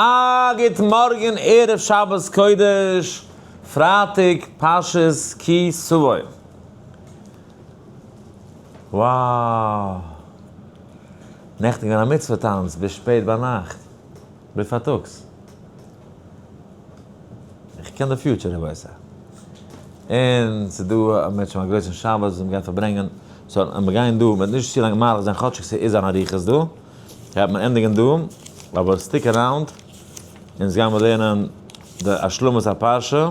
א גוט מארגן ערב שבת קודש פרייטאג פרשת כי תבוא. Wow! נעכטן געווען א מצוה טאנץ ביז שפעט ביינאכט, ביז פארטאגס. איך קען די future רבותי. און ס'איז דא אם ירצה השם א גרויסן שבת וואס מ'גייט פארברענגען. so אז מיר גייען דא, מ'וועט נישט צו לאנג מאריך זיין כאטשיג ס'איז אן אריכות דא. גייט מען ענדיגן דא, אבער stick around, אונז גיימער לערנען די השלמת הפרשה,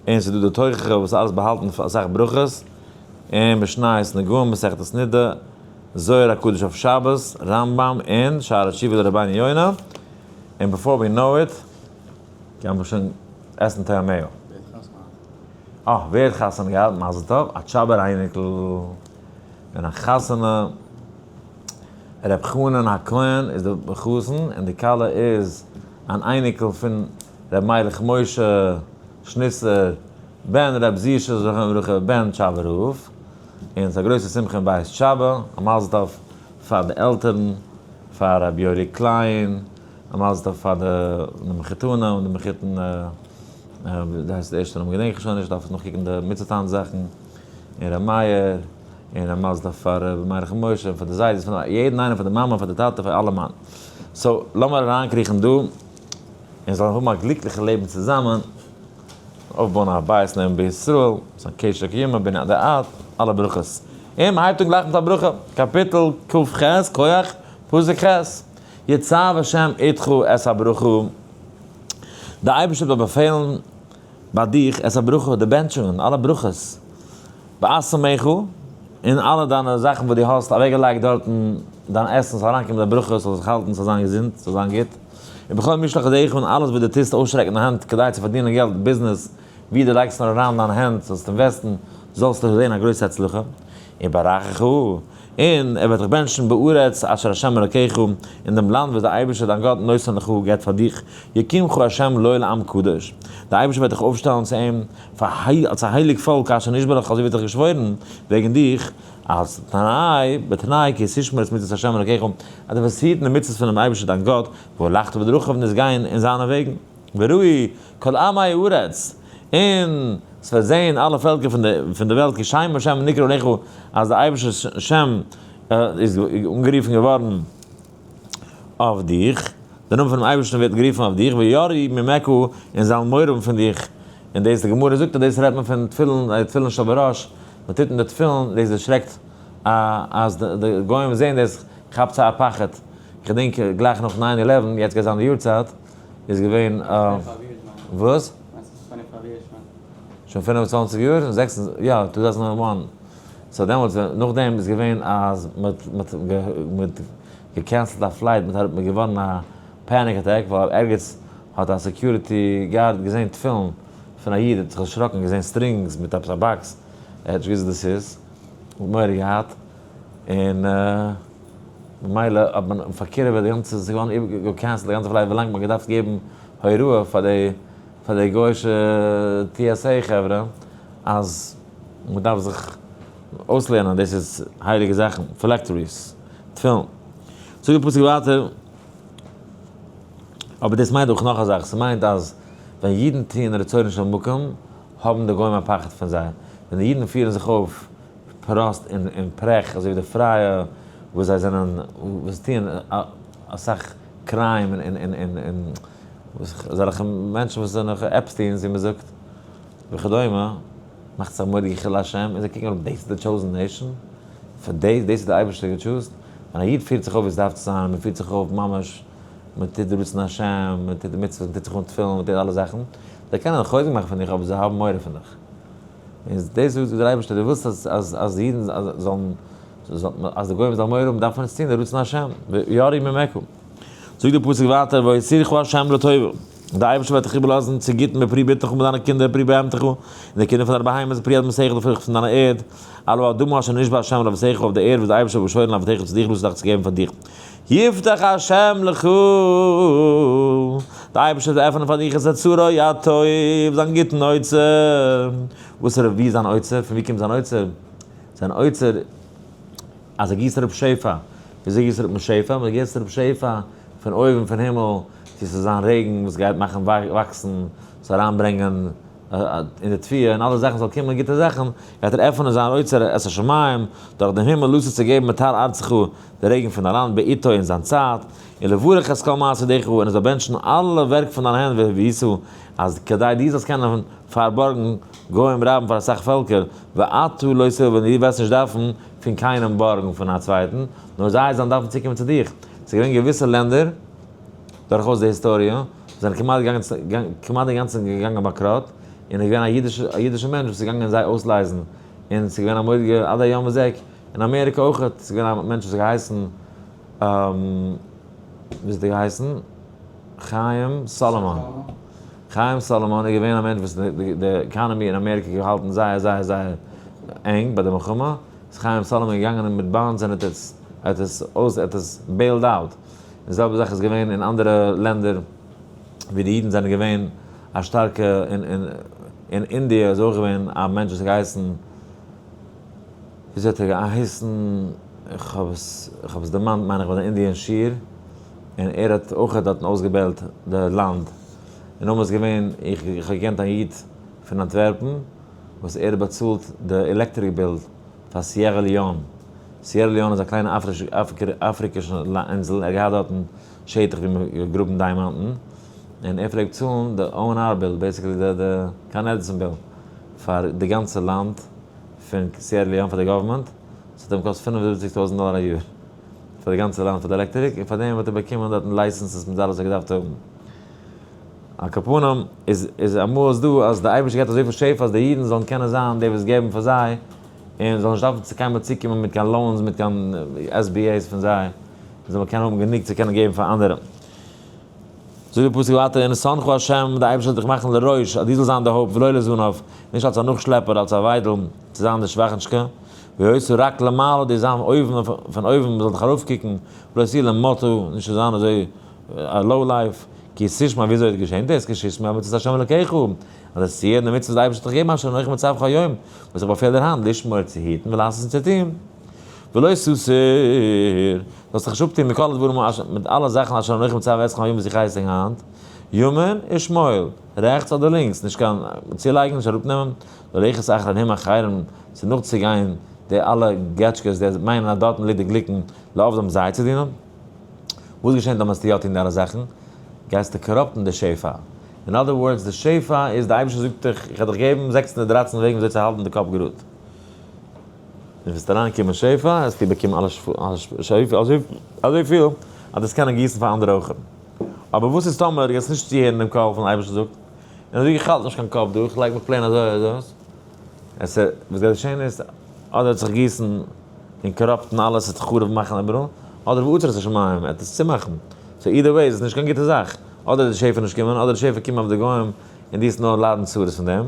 און ס'איז דא די תוכחה וואס איז אלעס באהאלטן פאר אסאך ברכות, און משניות נגעים מסכת נידה, זוהר הקדוש אויף שבת, רמב ם, און שערי תשובה לרבינו יונה, און before we know it, גיימער שוין עסן טועמיה. אה, ווער האט חתונה געהאט? מזל טוב, א טשאבער אייניקל, און א חתונה. ר' חנן הכהן איז די חתן און די כלה איז אן אייניקל פון ר' מיילעך משה שניצלער בן ר' זישע זכרונו לברכה בן טשאבער רב, און ס'איז א גרויסע שמחה אין בית טשאבע, א מזל טוב פאר די עלטערן, פאר ר' יואלי קליין, א מזל טוב פאר די מחותנים און די מחותן, ווי הייסט די ערשטע נאמען געדענק איך שוין נישט, דארף איך נאכקוקן די מצוה טאנץ זאכן, און ר' מאיר. און א מזל טוב פאר רבי מיילעך משה און פאר די זיידעס פון יעדן איינעם פאר די מאמע פאר די טאטע פאר אלעמען. so לאמיר אריינקריכן דא און זאלן האבן א גליקליכע לעבן צוזאמען, אויפבויען א בית נאמן בישראל, זיין קשר קיומא בין עד עד, אלע ברכות. און מען הייבט אן גלייך מיט א ברכה, קאפיטל כ ח, כח, פסוק ח', יצוה השם אתך את הברכה, די אייבערשטער וועט באפעלן ביי דיך את הברכה, די בענטשונגען, אלע ברכות, בעשמך, און אלע דיינע זאכן וואס דו האסט אוועקגעלייגט דארטן, דיין עסן זאל אריינקומען די ברכות, זאל זיך האלטן, ס'זאל זיין געזונט, ס'זאל זיין גוט, ובכל משלח ידיך, און אלעס וואס דו טוסט אויסשטרעקן די האנט כדי צו פארדינען געלט, ביזנעס, ווי דו לייגסט נאר אריין דיין הענט, זאלסט invest ן, זאלסטו זען א גרויסע הצלחה, וברכך, און ער וועט דיך בענטשן בארץ אשר ה' אלקיך, אין דעם לאנד וואס דער אייבערשטער דיין גאט נותן לך געבט פאר דיך, יקימך ה' לו לעם קדוש, דער אייבערשטער וועט דיך אויפשטעלן צו אים פאר אלס א הייליג פאלק אשר נשבע לך אזוי ווי ער האט דיך געשוואוירן וועגן דיך, אלס תנאי, בתנאי כי תשמור את מצות ה' אלקיך, אז דו וועסט היטן די מצוות פונעם אייבערשטער דיין גאט, והלכת בדרכיו און דו'סט גיין אין זיינע וועגן. וראו כל עמי הארץ, און ס'וועט זען אלע פעלקער פון די וועלט כי שם השם נקרא עליך, אז דער אייבערשטער'ס שם איז אנגערופן געווארן אויף דיך, דער נאמען פונעם אייבערשטן ווערט גערופן אויף דיך, ויראו ממך, און זיי וועלן מורא האבן פון דיך. און דאס די גמרא זאגט אז דאס רעדט מען פון תפילין, תפילין של בראש, מען טוט אין די תפילין, דאס דערשרעקט אז די גוים זעען דאס כאפט זיי א פחד. כ'געדענק גלייך נאך nine eleven, יעצט גייט זיין די יארצייט, איז געווען וואס? שוין 25 יאר? זעקס יא, 2001. so דעמאלטס נאכדעם איז געווען אז מ'האט גע cancel ט א flight, מ'האט געווארן א panic attack ווייל ערגעץ האט א security guard געזען תפילין פון א איד, האט זיך דערשראקן, געזען strings מיט עפעס א box, ער האט נישט געוואוסט וואס דאס איז, האט מורא געהאט, און ממילא האט מען פארקירעוועט די גאנצע, ס'איז געווארן גע cancel ט די גאנצע flight ווילאנג מ'האט געדארפט געבן הוראה פאר די פאר די גוי'אישע TSA חברה אז מ'דארף זיך אויסלערנען דאס איז הייליגע זאכן, phylacteries, תפילין. זאגט די פסוק ווייטער, אבער דאס מיינט אויך נאך א זאך, ס'מיינט אז ווען אידן טוען רצונו של מקום האבן די גוים א פחד פון זיי, ווען די אידן פירן זיך אויף פראסט און פרעך אזוי ווי די פרייע וואס זיי זענען וואס טוען אסאך crime און אזעלכע מענטשן וואס זענען Epsteins ווי מען זאגט וכדומה, מאכט זיך א מורא'דיגע חילול השם און זיי קוקן אראפ דאס איז די chosen nation? פאר דאס דאס איז די אייבערשטער גע choose ט? ווען א איד פירט זיך אויף ווי עס דארף צו זיין, מען פירט זיך אויף ממש, מען טוט די רצון השם, מען טוט די מצוות, מען טוט זיך אן תפילין, מען טוט אלע זאכן, זיי קענען חוזק מאכן פון דיך אבער זיי האבן מורא פון דיך. און דאס זאגט דער אייבערשטער, דו ווילסט אז אז אז די אידן זאלן אז די גוים זאלן מורא האבן דארף מען עס טון די רצון השם, ויראו ממך. זאגט דער פסוק ווייטער והותירך ה' לטובה, דער אייבערשטער וועט דיך איבערלאזן צו גוטן בפרי בטנך מיט דיינע קינדער פרי בהמתך, און די קינדער פון דיינע בהמות פרי אדמתך די פרוכט פון דיינע ערד, על האדמה אשר נשבע ה' לאבותיך אויף די ערד וואס דער אייבערשטער האט געשוואוירן לאבותיך צו דיך לתת צו געבן פאר דיך. יפתח ה' לך, דער אייבערשטער וועט עפענען פאר דיך את אוצרו הטוב, זיין גוטן אוצר. וואס איז ווי איז זיין אוצר? פון ווי קומט זיין אוצר? זיין אוצר אז ער גיסט אראפ שפע. וויאזוי גיסט אראפ מען שפע? מען גיסט אראפ שפע פון אויבן פון הימל. צו ס'זאל זיין רעגן וואס גייט מאכן וואקסן, ס'זאל אריינברענגען אין די תבואה און אלע זאכן זאל קומען גוטע זאכן, גייט ער עפענען זיין אוצר את השמים, דורך דעם הימל לתת צו געבן מטר ארצך, די רעגן פון דיין לאנד בעתו אין זיין צייט, און לברך את כל מעשה ידיך, און ער זאל בענטשן אלע ווערק פון דיינע הענט והביאתו, אז כדי דו זאלסט קענען פארבארגן גוים רבים פאר אסאך פעלקער, ואתה לא תלוה, און דו וועסט נישט דארפן פון קיינעם בארגן פון א צווייטן, נאר זיי זאלן דארפן צוקומען צו דיך. ס'איז געווען געוויסע לענדער דורכאויס די היסטאריע וואס זענען כמעט געגאנגען כמעט אינגאנצן געגאנגען באנקראט, און איז געווען א אידישע א אידישע מענטש וואס איז געגאנגען זיי אויסלייזן, און ס'איז געווען א מורא'דיגע עד היום הזה, אין אמעריקע אויך, ס'איז געווען א מענטש וואס האט געהייסן ווי האט ער געהייסן? חיים סאלאמאן. חיים סאלאמאן איז געווען א מענטש וואס די economy אין אמעריקע האט געהאלטן זייער זייער זייער ענג ביי די מלחמה, איז חיים סאלאמאן געגאנגען מיט bonds און האט עס האט עס אויס האט עס bailed out. די זעלבע זאך איז געווען אין אנדערע לענדער ווי די אידן זענען געווען א שטארקע אין אין אינדיע איז אויך געווען א מענטש וואס האט געהייסן וויאזוי האט ער געהייסן איך האב עס איך האב עס דערמאנט מיין איך ביי די אינדיען שיעור און ער האט אויך דארטן אויסגעבעילט די לאנד און נאכדעם איז געווען איך איך האב געקענט א איד פון אנטווערפן וואס ער האט באצאלט די electric bill פאר סיערע ליאון, סיערע ליאון איז א קליינע אפריקאשע אינזל, ער האט געהאט דארטן שטח ווי מען גראבן דיימאנטן, און ער פלעגט צאלן די O&R bill, basically די Con Edison bill, פאר די גאנצע לאנד פון סיערע ליאון פאר די גאווערמענט, ס'האט אים געקאסט 75,000 דאלאר א יאר פאר די גאנצע לאנד פאר די עלעקטעריק, און פאר דעם האט ער באקומען דארטן licenses מיט אלעס וואס ער האט געדארפט האבן. על כל פנים, איז איז אמאל איז דא אז די אייבערשטער געבט אזויפיל שפע אז די אידן זאלן קענען זיין די וואס געבן פאר זיי, און זאלן נישט דארפן צו קיינמאל צוקומען מיט קיין loans מיט קיין SBAs פון זיי, און זאל מען קענען האבן גענוג צו קענען געבן פאר אנדערע. זאגט דער פסוק ווייטער, ונתנך ה', די אייבערשטער זאל דיך מאכן לראש, אז דו זאלסט זיין די הויפט, ולא לזנב, נישט אלס א נאכשלעפער, אלס א וויידל, צו זיין די שוואכינטשקע, והיית רק למעלה, דו זיין אויבן, פון אויבן, מען זאל דיך ארויפקוקן, ולא תהיה למטה, נישט צו זיין אזוי א low life, כי תשמע וויאזוי האט געשען דאס, כי תשמע מצות השם אלקיך, אז עס צו הערן די מצוות די אייבערשטער האט דיך געגעבן אשר אנכי מצווך היום, וואס איך באפעל דיר היינט, לשמור צו היטן ולעשות און צו טון. ולא תסור, זאלסט דיך נישט אפטון מכל הדברים אשר, מיט אלע זאכן אשר אנכי מצוה אתכם היום וואס איך הייס ענק היינט, ימין ושמאל, רעכטס אדער לינקס, נישט קיין צולייגן נישט אראפנעמען, ללכת אחר אלהים אחרים, צו נאכצוגיין די אלע געטשקעס, די מיינען אז דארטן ליגט די גליקן, לעבדם זיי צו דינען. וואס געשענט אויב וועסטו יא טון די אלע זאכן? גייסטו corrupt ן די שפע. אין other words, די שפע איז די אייבערשטער זאגט דיך, איך וועל דיך געבן 613 וועגן וויאזוי צו האלטן די קאפ גראד. און וועסט אריינקומען שפע, וועסטו באקומען אלע שפע, אזויפיל אז דו וועסט קענען גיסן פאר אנדערע אויך. אבער וואס איז טאמער גייסט נישט צוהערן דעם קול פון אייבערשטער זאגט, און אזוי איך האלט נישט קיין קאפ דא, איך לייג מיך plain אזוי אזוי. עס איז, וואס גייט געשען איז, אדער וועט זיך גיסן און corrupt ן אלעס, עס וועט חרוב מאכן איבעראל, אדער ועצר את השמים, ער וועט עס צומאכן. so either way איז עס נישט קיין גוטע זאך. אדער די שפע נישט קומען, אדער די שפע קומען אויף די גוים, און דו וועסט נאר ליידן צרות פון דעם.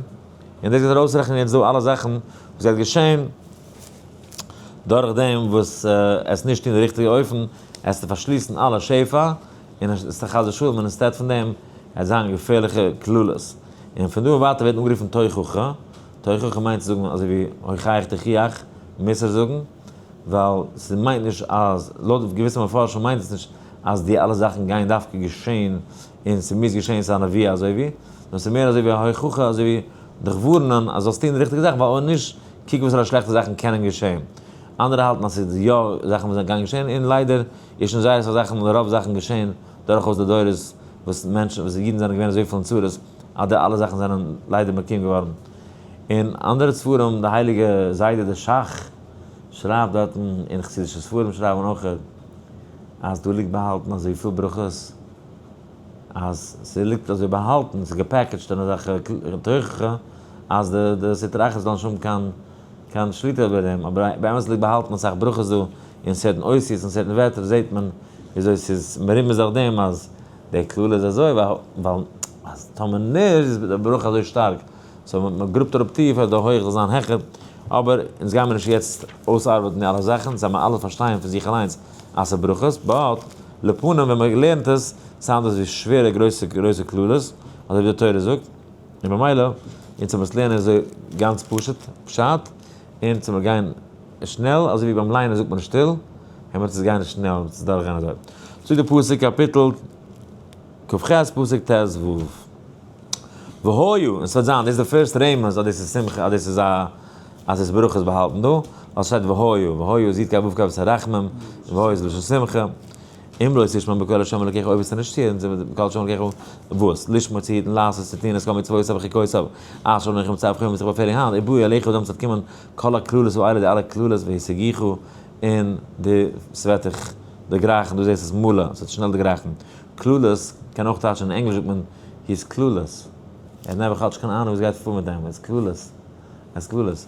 און דאס גייט ארויסרעכענען יעצט דא אלע זאכן וואס גייט געשען דורך דעם וואס עס נישט טון די ריכטיגע אופן, עס צו פארשליסן אלע שפע, און עס איז חס ושלום און instead פון דעם עס זיין געפערליכע קללות. און פון דא און ווייטער ווערט אנגערופן תוכחה, תוכחה מיינט צו זאגן אזוי ווי הוכח תוכיח, מוסר זאגן, ווייל ס'מיינט נישט אז, לויט געוויסע מפרשים מיינט עס נישט אז די אלע זאכן גייען דווקא געשען און ס'מוז געשען ס'איז א נבואה אזוי ווי, נאר ס'איז מער אזוי ווי א הוכחה אזוי ווי דיך ווארענען אז זאלסט טון די ריכטיגע זאך ווייל אויב נישט קוק וואסערע שלעכטע זאכן קענען געשען. אנדערע האלטן אז ס'איז יא זאכן וואס גייען געשען און ליידער איז שוין זייער אסאך זאכן רוב זאכן געשען דורכאויס די דורות וואס מענטשן וואס אידן זענען געווען אזויפיל אין צרות אז די אלע זאכן זענען ליידער מקוים געווארן. אין אנדערע ספרים די הייליגע זיידע די שך שרייבט דארטן און חסידישע ספרים שרייבן אויך אז דא ליגט באהאלטן אזויפיל ברכות אז ס'ליגט אזוי באהאלטן ס'איז גע packaged ט אין אזעלכע תוכחה אז די די סטרא אחרא זאל נישט האבן קיין קיין שליטה איבער דעם, אבער באמת ליגט באהאלטן אסאך ברכות דא, אין certain אותיות און certain ווערטער זעט מען וויאזוי ס'איז מרומז אויף דעם אז די קללה איז אזוי ווייל אז טאמער נישט איז די ברכה אזוי שטארק, so מען גראבט אראפ טיף אז די הויך זאל זיין העכער, אבער אונז גיימיר נישט יעצט אויסארבעטן די אלע זאכן, אונז זאל מיר אלע פארשטיין פון זיך אליינס אז ס'איז ברכות, but לפנים ווען מען לערנט עס sound עס ווי שווערע גרויסע גרויסע קללות, אזוי ווי די תורה זאגט. און במילא, אונז האבן עס לערנען אזוי גאנץ פשוט פשט, אונז זאל מיר גיין שנעל, אזוי ווי ביים ליינען זאגט מען שטיל, און מיר עס גיין שנעל, אונז דורך גיין אזוי. זאגט די פסוק קאפיטל. כ"ח פסוק ט"ו. והיו, און ס'וועט זיין, דאס איז די first רמז אז דאס איז שמחה, אז דאס איז א, אז עס ברכות באהאלטן דא, ווייל ס'שטייט והיו, והיו איז י' ק' ו' ק' איז הרחמים, און והיו איז לשון שמחה. אם לא תשמע בקול השם אלקיך אויב וועסטו נישט צוהערן צו קול השם אלקיך, וואס? לשמוע צו היטן, לעשות צו טון, את כל מצוותיו וחוקותיו, אשר אנכי מצווך היום וואס איך באפעל דיר היינט, ובאו אליך דעמאלטס וועט קומען כל הקללות האלה די אלע קללות והשיגוך, און די ס'וועט דיך דערגרייכן, דא זעסט עס מלא, ס'וועט שנעל דערגרייכן. קללות קען אויך טייטשן, אין ענגליש זאגט מען he is clueless, ער האט נעבעך כאטש קיין אהנונג וואס גייט פאר מיט אים, ער איז clueless, ער איז clueless.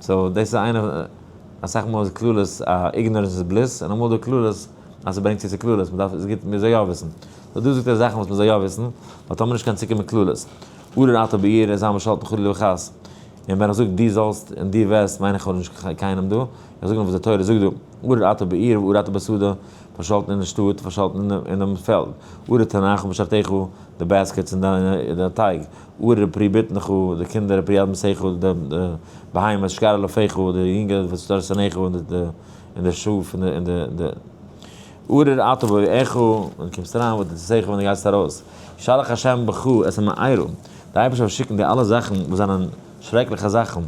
so דאס איז איינע, אסאך מאל איז קללות א ignorance is bliss, און אמאל איז דא קללות אז ס'ברענגט צו צו קללות, מ'דארף, איז גוט מ'זאל יא וויסן. so דא זאגט ער זאכן וואס מ'זאל יא וויסן, ווייל טאמער נישט קען צוקומען קללות. ארור אתה בעיר, זיי משלטן חלילה וחס. און ווען איך זאג דו זאלסט און דו וועסט מיין איך נישט קיינעם דא, איך זאג נאר וואס די תורה זאגט דא, ארור אתה בעיר וארור אתה בשדה, פארשאלטן אין די שטאט, פארשאלטן אינעם פעלד, ארור טנאך ומשרתיך, די baskets און די טייג, ארור פרי בטנך, די קינדער, פרי אדמתך, די בהמות, שקר אלפיך, די יונגע ושרשניך, און די שאף, און די ארור אתה בבואך, ווען דו קומסט אריין, ובצאתך ווען דו גייסט ארויס. שלח השם בך את המארה, די אייבערשטער וועט שיקן די אלע זאכן וואס זענען שרעקליכע זאכן,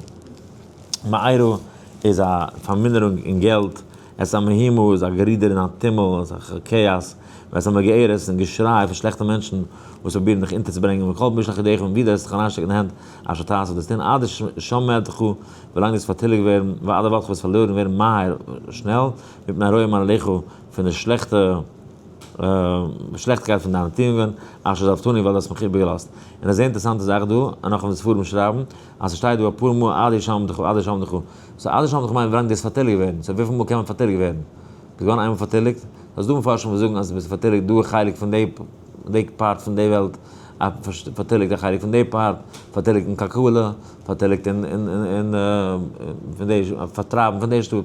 מארה איז א פארמינערונג אין געלט, את המהומה איז א גערודער און א טומל, א כאאס, ואת המגערת און געשריי פון שלעכטע מענטשן וואס פרובירן דיך אונטערצוברענגען, וכל משלח ידיך און ווי דו וועסט זיך אריינשטעקן די הענט אשר תעשה דאס טון, עד שמדך ווילאנג דו וועסט פארטיליגט ווערן, ועד אבדך וועסט פארלוירן ווערן מהר, שנעל, מפני הרוע מעלליך פון די שלעכטע שלעכטקייט פון דיינע טואונגען, אשר עזבתני ווייל דו האסט מיך איבערגעלאזט. און א זייער אינטערעסאנטע זאך דא, און נאך וואס די ספרים שרייבן, אז ס'שטייט דא אפאר מאל עד השמדך עד השמדך, so עד השמדך מיינט ווילאנג דו וועסט פארטיליגט ווערן, so וויפיל מאל קען מען פארטיליגט ווערן? ביסט געווארן איינמאל פארטיליגט? סאיז דא מפרשים וואס זאגן אז ביסט פארטיליגט דא א חלק פון די די part פון די וועלט, פארטיליגט א חלק פון די part, פארטיליגט אין כלכלה, פארטיליגט אין אין פון די פארטרייבן פון די שטאט,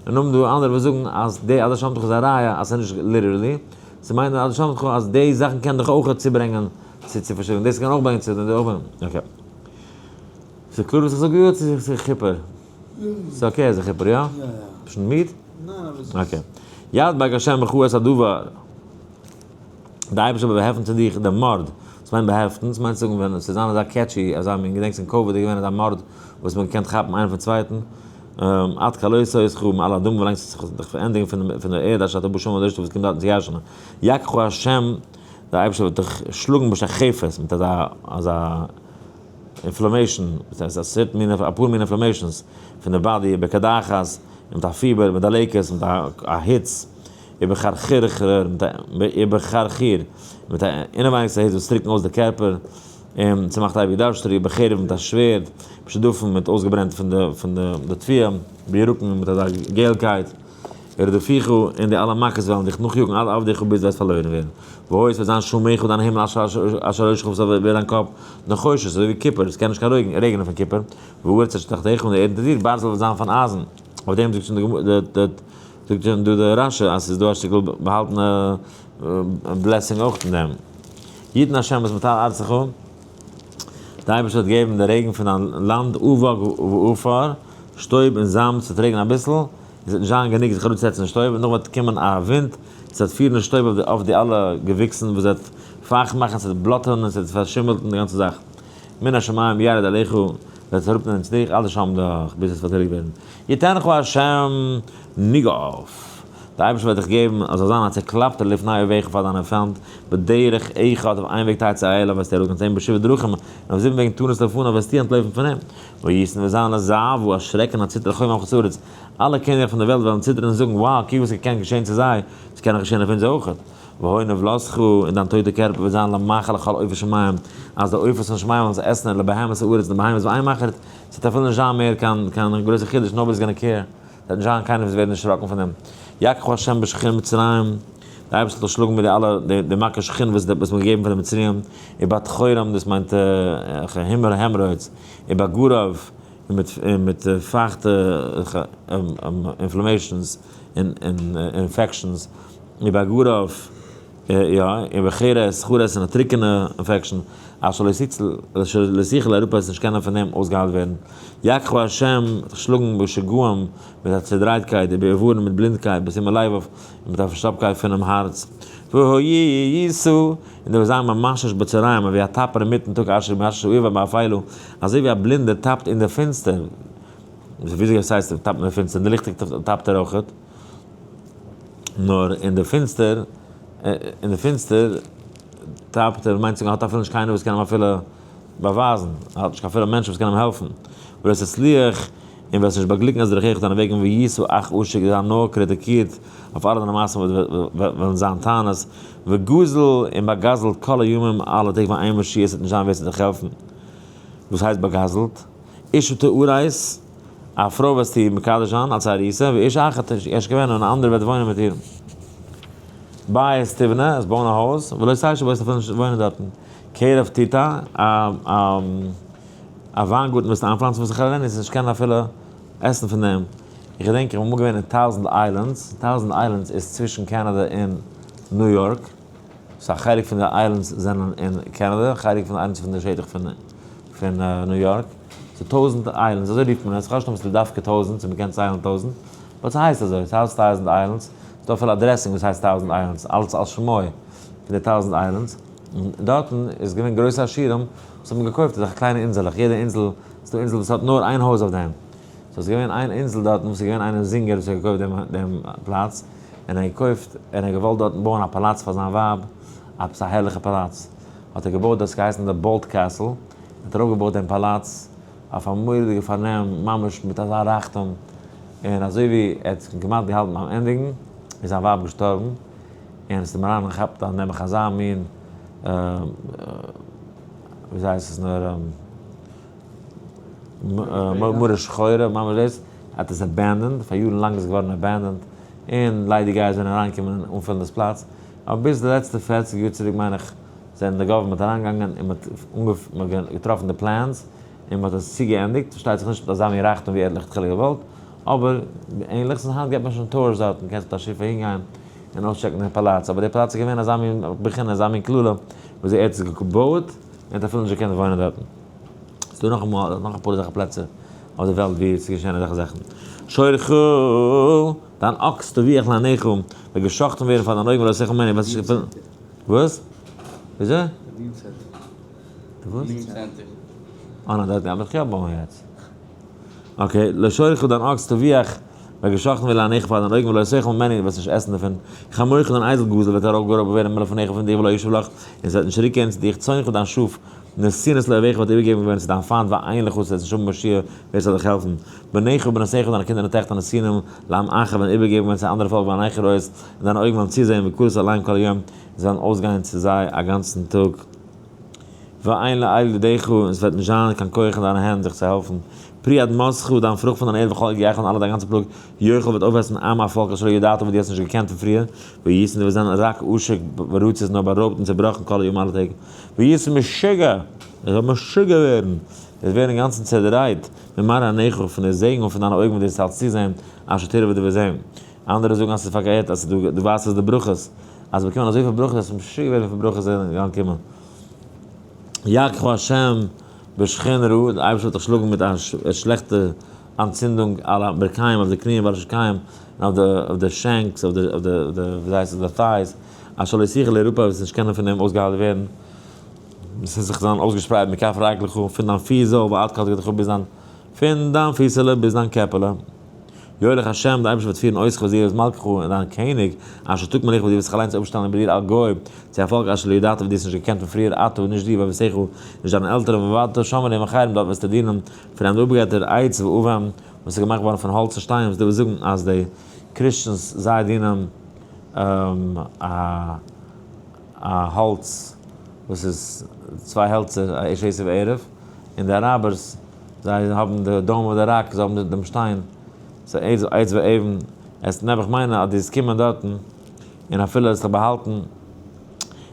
און נאכדעם דא אנדערע וואס זאגן אז די עד השמדך איז א ראיה אז ס'איז נישט literally, ס'מיינט עד השמדך אז די זאכן קען דיך אויך צוברענגען צו צו פארשילדערן, דאס קען אויך ברענגען צו אויך okay. ס'איז קלאר וואס איך זאג יא צו ס'איז כיפור? ס'איז okay אז כיפור יא? ביסט שוין מיד? okay. ידבק השם בך את הדבר. די אייבערשטער וועט באהעפטן צו דיך דעם מארד. וואס מיינט באהעפטן? ס'מיינט צו זאגן ווען ס'איז זיין אזא catchy, אזא מין, געדענקסט אין COVID איז געווען אזא מארד וואס מ'האט געקענט כאפן איינער פון צווייטן. עד כלות אותך מעל האדמה ווילאנג ס'וועט זיך דיך פארענדיגן פון דער ערד אשר אתה בא שמה דער שטאט וואס קומט דארטן צו ירש'נען. יכך השם, דער אייבערשטער וועט דיך שלאגן בשחפת מיט אזא אזא inflammation, דאס הייסט א certain מין, אפאר מין inflammations פון די body, בקדחת, און מיט א פיבער, מיט דלקת, מיט א היץ, ובחרחור, ובחרחור, מיט א אינעווייניגסטע היץ וואס טרוקנט אויס די קערפער, און ס'מאכט אייביג דארשטריג, ובחרב מיט א שווערד, בשדפון מיט אויסגעברענט פון די פון די תבואה, בירקון מיט אזא געלקייט. ורדפוך, און די אלע מכות וועלן דיך נאכיאגן עד אבדך ביז דו וועסט פארלוירן ווערן. והיה עס וועט זיין שמך דיין הימל אשר על ראשך וואס איז איבער דיין קאפ, נחושת, אזוי ווי קופער, עס קען נישט קיין רעגן רעגענען פון קופער, והארץ אשר תחתיך און די ערד אונטער דיר, ברזל וועט זיין פון אייזן. אויף דעם זאגט שוין די גמ' די זאגט שוין דא די רש"י אז עס איז דא א שטיקל באהאלטענע blessing אויך אין דעם. יתן השם את מטר ארצך, די אייבערשטער וועט געבן די רעגן פון דיין לאנד אבק ועפר, שטויב און זאמד, ס'וועט רעגענען אביסל, עס וועט נישט זיין גענוג זיך אראפצוזעצן אין שטויב, און נאך וועט קומען א ווינט, עס וועט פירן שטויב אויף די אלע געוויקסן וואס וועט פייכט מאכן, עס וועט בלאטערן, עס וועט פארשימלטן די גאנצע זאך. מן השמים ירד עליך, וועט עס אראפנעמען צו דיך, עד השמדך, ביז עס וועט פארטיליגט ווערן. יתנך השם נגף, דער אייבערשטער וועט דיך געבן, אז זאל זיין א צעקלאפטער לפני אויביך פאר דיינע פיינט, בדרך אחד, אויף איין וועג תצא אליו, וועסטו ארויסגיין צו אים, בשבעה דרכים, און אויף זיבן וועגן תנוס לפניו, וועסטו אנטלויפן פון אים. והיית וועט זיין לזעוה, א שרעק און א ציטער לכל מלכות הארץ, אלע קעניגרייך פון דער וועלט וועלן ציטערן און זאגן, wow, קוק וואס קען געשען צו זיי, עס קען נאך געשען אויף אונז אויך. והיה נבלתך, און דיין טויטע קערפער וועט זיין למאכל לכל עופות שמים, אז די עופות פון שמים וועלן עס עסן, און לבהמות הארץ, און די בהמות ואין מחריד, עס וועט אפילו נישט זיין מער קיין קיין גרויסע חידוש, nobody is gonna care, עס וועט נישט זיין קיינער וואס ווערט דערשראקן פון דעם. יכך השם בשחין מצרים, דער אייבערשטער זאל שלאגן מיט די אלע די מכה שחין וואס וואס מען האט געגעבן פאר די מצריים, ובטחורם, דאס מיינט הימער hemorrhoids, ובגרב, און מיט און מיט פייכטע inflammations און infections, ובגרב, יא, ובחרת, חרס און א טרוקענע infection, אשר לא תוכל לרפא עס נישט קענען פון דעם אויסגעהיילט ווערן. יככה השם, זיך שלאגן בשגעון, מיט א צעדרייטקייט, ובעוורן מיט בלינדקייט, בתום הלבב, און מיט א פארשטאפקייט פונעם הארץ. והיית, און דו וועסט זיין ממשש בצהריים, ווי א טאפער אינמיטן טאג אשר ימשש העור באפלה, אזוי ווי א בלינדער טאפט אין דער פינסטער. וויאזוי עס הייסט טאפט אין דער פינסטער, אין די ליכטיג טאפט ער אויכעט, נאר אין די פינסטער, אין די פינסטער טאפט ער, מיינט צו זאגן ער האט אפילו נישט קיינער וואס קען אים אפילו באווייזן, ער האט נישט קיין אפילו מענטשן וואס קען אים העלפן, ולא תצליח, און וועסט נישט באגליקן את דרכיך דיינע וועגן והיית אך עשוק זיין נאר קריטיקירט אויף אלע דיינע מעשים וועלן זיין טענות, וגזל און באגזלט כל הימים אלע טעג ואין מושיע עס וועט נישט זיין ווער ס'וועט דיך העלפן. וואס הייסט באגזלט? אשה תארש, א פרוי וועסטו מקדש זיין אלס ארוסה, ואיש אחר ישכבנה און א אנדערער וועט וואוינען מיט איר. בית תבנה, עס בויען א הויז, ולא תשב וועסט אפילו נישט וואוינען דארטן. כרם תטע, א וויינגארטן וועסטו איינפלאנצן ותאכלנה, וועסט נישט קענען אפילו עסן פון דעם. איך געדענק איך בין אמאל געווען אין טאוזענד איילענדס, טאוזענד איילענדס איז צווישן קענעדע און ניו יארק, so א חלק פון די islands זענען אין קענעדע, א חלק פון די islands איז פון די שטח פון ניו יארק, so טויזנט islands, אזוי רופט מען עס, כ'ווייס נישט אויב ס'איז דווקא טויזנט, צו מ'קען ציילן טויזנט, but ס'הייסט אזוי, ס'הייסט טאוזנט islands, ס'דא אפילו א dressing וואס הייסט טאוזנט islands, אלץ על שמו פון די טאוזנט islands, און דארטן איז געווען גרויסע עשירים וואס האבן געקויפט אזעלכע קליינע אינזעלעך, יעדע אינזל, ס'דא אינזל וואס האט נאר איין הויז אויף דעם, so ס'איז געווען איין אינזל דארטן וואס איז געווען איינער זינגער וואס האט געקויפט דעם פלאץ, און ער האט געקויפט, און ער האט געוואלט דארטן בויען א פאלאץ פאר זיין ווייב, עפעס א הערליכע פאלאץ, האט ער געבויט דאס געהייסן די Boldt Castle, האט ער אויפגעבויט דעם פאלאץ אויף א מורא'דיגע פארנעם, ממש מיט אזא רייכטום, און אזוי ווי ער האט כמעט געהאלטן ביים ענדיגן, איז זיין ווייב געשטארבן, און עס איז אים אריין געכאפט א נעבעך אזא מין, וויאזוי הייסט עס נאר, מרה שחורה, ממש דאס, ער האט עס abandoned, פאר יארן לאנג איז עס געווארן abandoned, און ליידיגייער זענען אריינגעקומען און אנפילן דאס פלאץ, אבער ביז די לעצטע 40 יאר צוריק מיין איך, זענען די government אריינגעגאנגען און מען האט געטראפן די plans און מען האט עס צוגעענדיגט, פארשטייט זיך נישט מיט אזא מין רייכטום ווי ער האט לכתחילה געוואלט, אבער ענליכס, און היינט געבט מען שוין tours דארטן, קענסט מיט א שיף אהינגיין און אויסטשעקן דעם פאלאץ, אבער דער פאלאץ איז געווען אזא מין בחינה, אזא מין קללה, וואס ער האט עס געבויעט און האט אפילו נישט געקענט וואוינען דארטן. ס'דא נאך נאך אפאר אזעלכע פלעצער אויף די וועלט ווי עס איז געשען אזעלכע זאכן. שורך, דיין אקס טביח לעיניך, וועט געשאכטן ווערן פאר דיין אויגן ולא תאכל ממנו, וועסט נישט געפינען. וואס? וויאזוי? די וואס? אה ניין דארט גייט מען יא בויען יעצט. okay, לשורך דיין אקס טביח וועט געשאכטן ווערן לעיניך פאר דיין אויגן ולא תאכל ממנו וועסט נישט עסן דערפון. חמורך דיין אייזל גזל וועט ארויפגערויבט ווערן מלפניך פון דיר ולא ישוב לך און עס וועט נישט צוריקקערן צו דיך צאנך דיין שאף נתינות לאויביך וועט איבערגעגעבן ווערן צו דיין פיינט ואין לך עס וועט נישט האבן מושיע ווער ס'זאל דיך העלפן. בניך ובנותיך דיינע קינדער און טעכטער נתינים לעם אחר וועלן איבערגעגעבן ווערן צו א אנדערע פאלק ועיניך רואות און דיינע אויגן וועלן צוזען וקראת אליהם כל היום זיי וועלן אויסגיין צו זיי א גאנצן טאג. ואין לאל ידך, און עס וועט נישט זיין קיין כח אין דיינע הענט זיך צו העלפן. פרי אדמתך, דיין פרוכט פון דיין ערד וכל יגיעך און אלע דיין גאנצע פלאג, יאכל וועט אויפעסן עם א פאלק אשר לא ידעת וואס דו האסט נישט געקענט פון פריער, והיית און דו וועסט זיין רק עשוק ורצוץ נאר בארויבט און צעבראכן כל היום אלע טעג. והיית משוגע, עס זאל משוגע ווערן, דו וועסט ווערן אינגאנצן צעדרייט, ממראה עיניך, פון די זעגן און פון דיינע אויגן וואס דו וועסט אלץ צוזען, אשר תראה וואס דו וועסט זען. אנדערע זאגן אז ס'איז פארקערט אז דו ווייזט אויס די ברכות, אז באקומען אזויפיל ברכות אז משוגע ווערן פון ברכות זענען געקומען. יככה השם בשחין רעה, דער אייבערשטער וועט דיך שלאגן מיט א שלעכטע אנטצינדונג על הברכיים אויף די קניען ועל השקיים און אויף די shanks, אויף די ווי הייסט עס די thighs, אשר לא תוכל להרפא וועסט נישט קענען פון דעם אויסגעהיילט ווערן, עס וועט זיך זיין אויסגעשפרייט מכף רגלך פון דיין פיס זאל ועד קדקדך ביז דיין פון דיין פיסעלע ביז דיין קעפעלע. יוליך השם, דער אייבערשטער וועט פירן אותך וואס דיר איז מלכך און דיין קעניג, אשר תקים עליך וואס דו וועסט זיך אליינס אויפשטעלן איבער דיר על גוי, צו א פאלק אשר לא ידעת וואס דו האסט נישט געקענט פון פריער, אתה, נישט דו, ואבותיך, נישט דיינע עלטערן, ועבדת שם אלהים אחרים, דארט וועסטו דינען פרעמדע אפגעטער, עץ ואבן, וואס איז געמאכט געווארן פון האלץ און שטיין, וואס דו וועסט זאגן אז די Christians זיי דינען א האלץ וואס איז צוויי העלצער, א איש עשב ערב, און די אראבערס זיי האבן די dome of the rock, זיי האבן דעם שטיין, ס'איז עץ ואבן, עס נעבעך מיינען אז דו וועסט קומען דארטן, און אפילו עס זיך באהאלטן,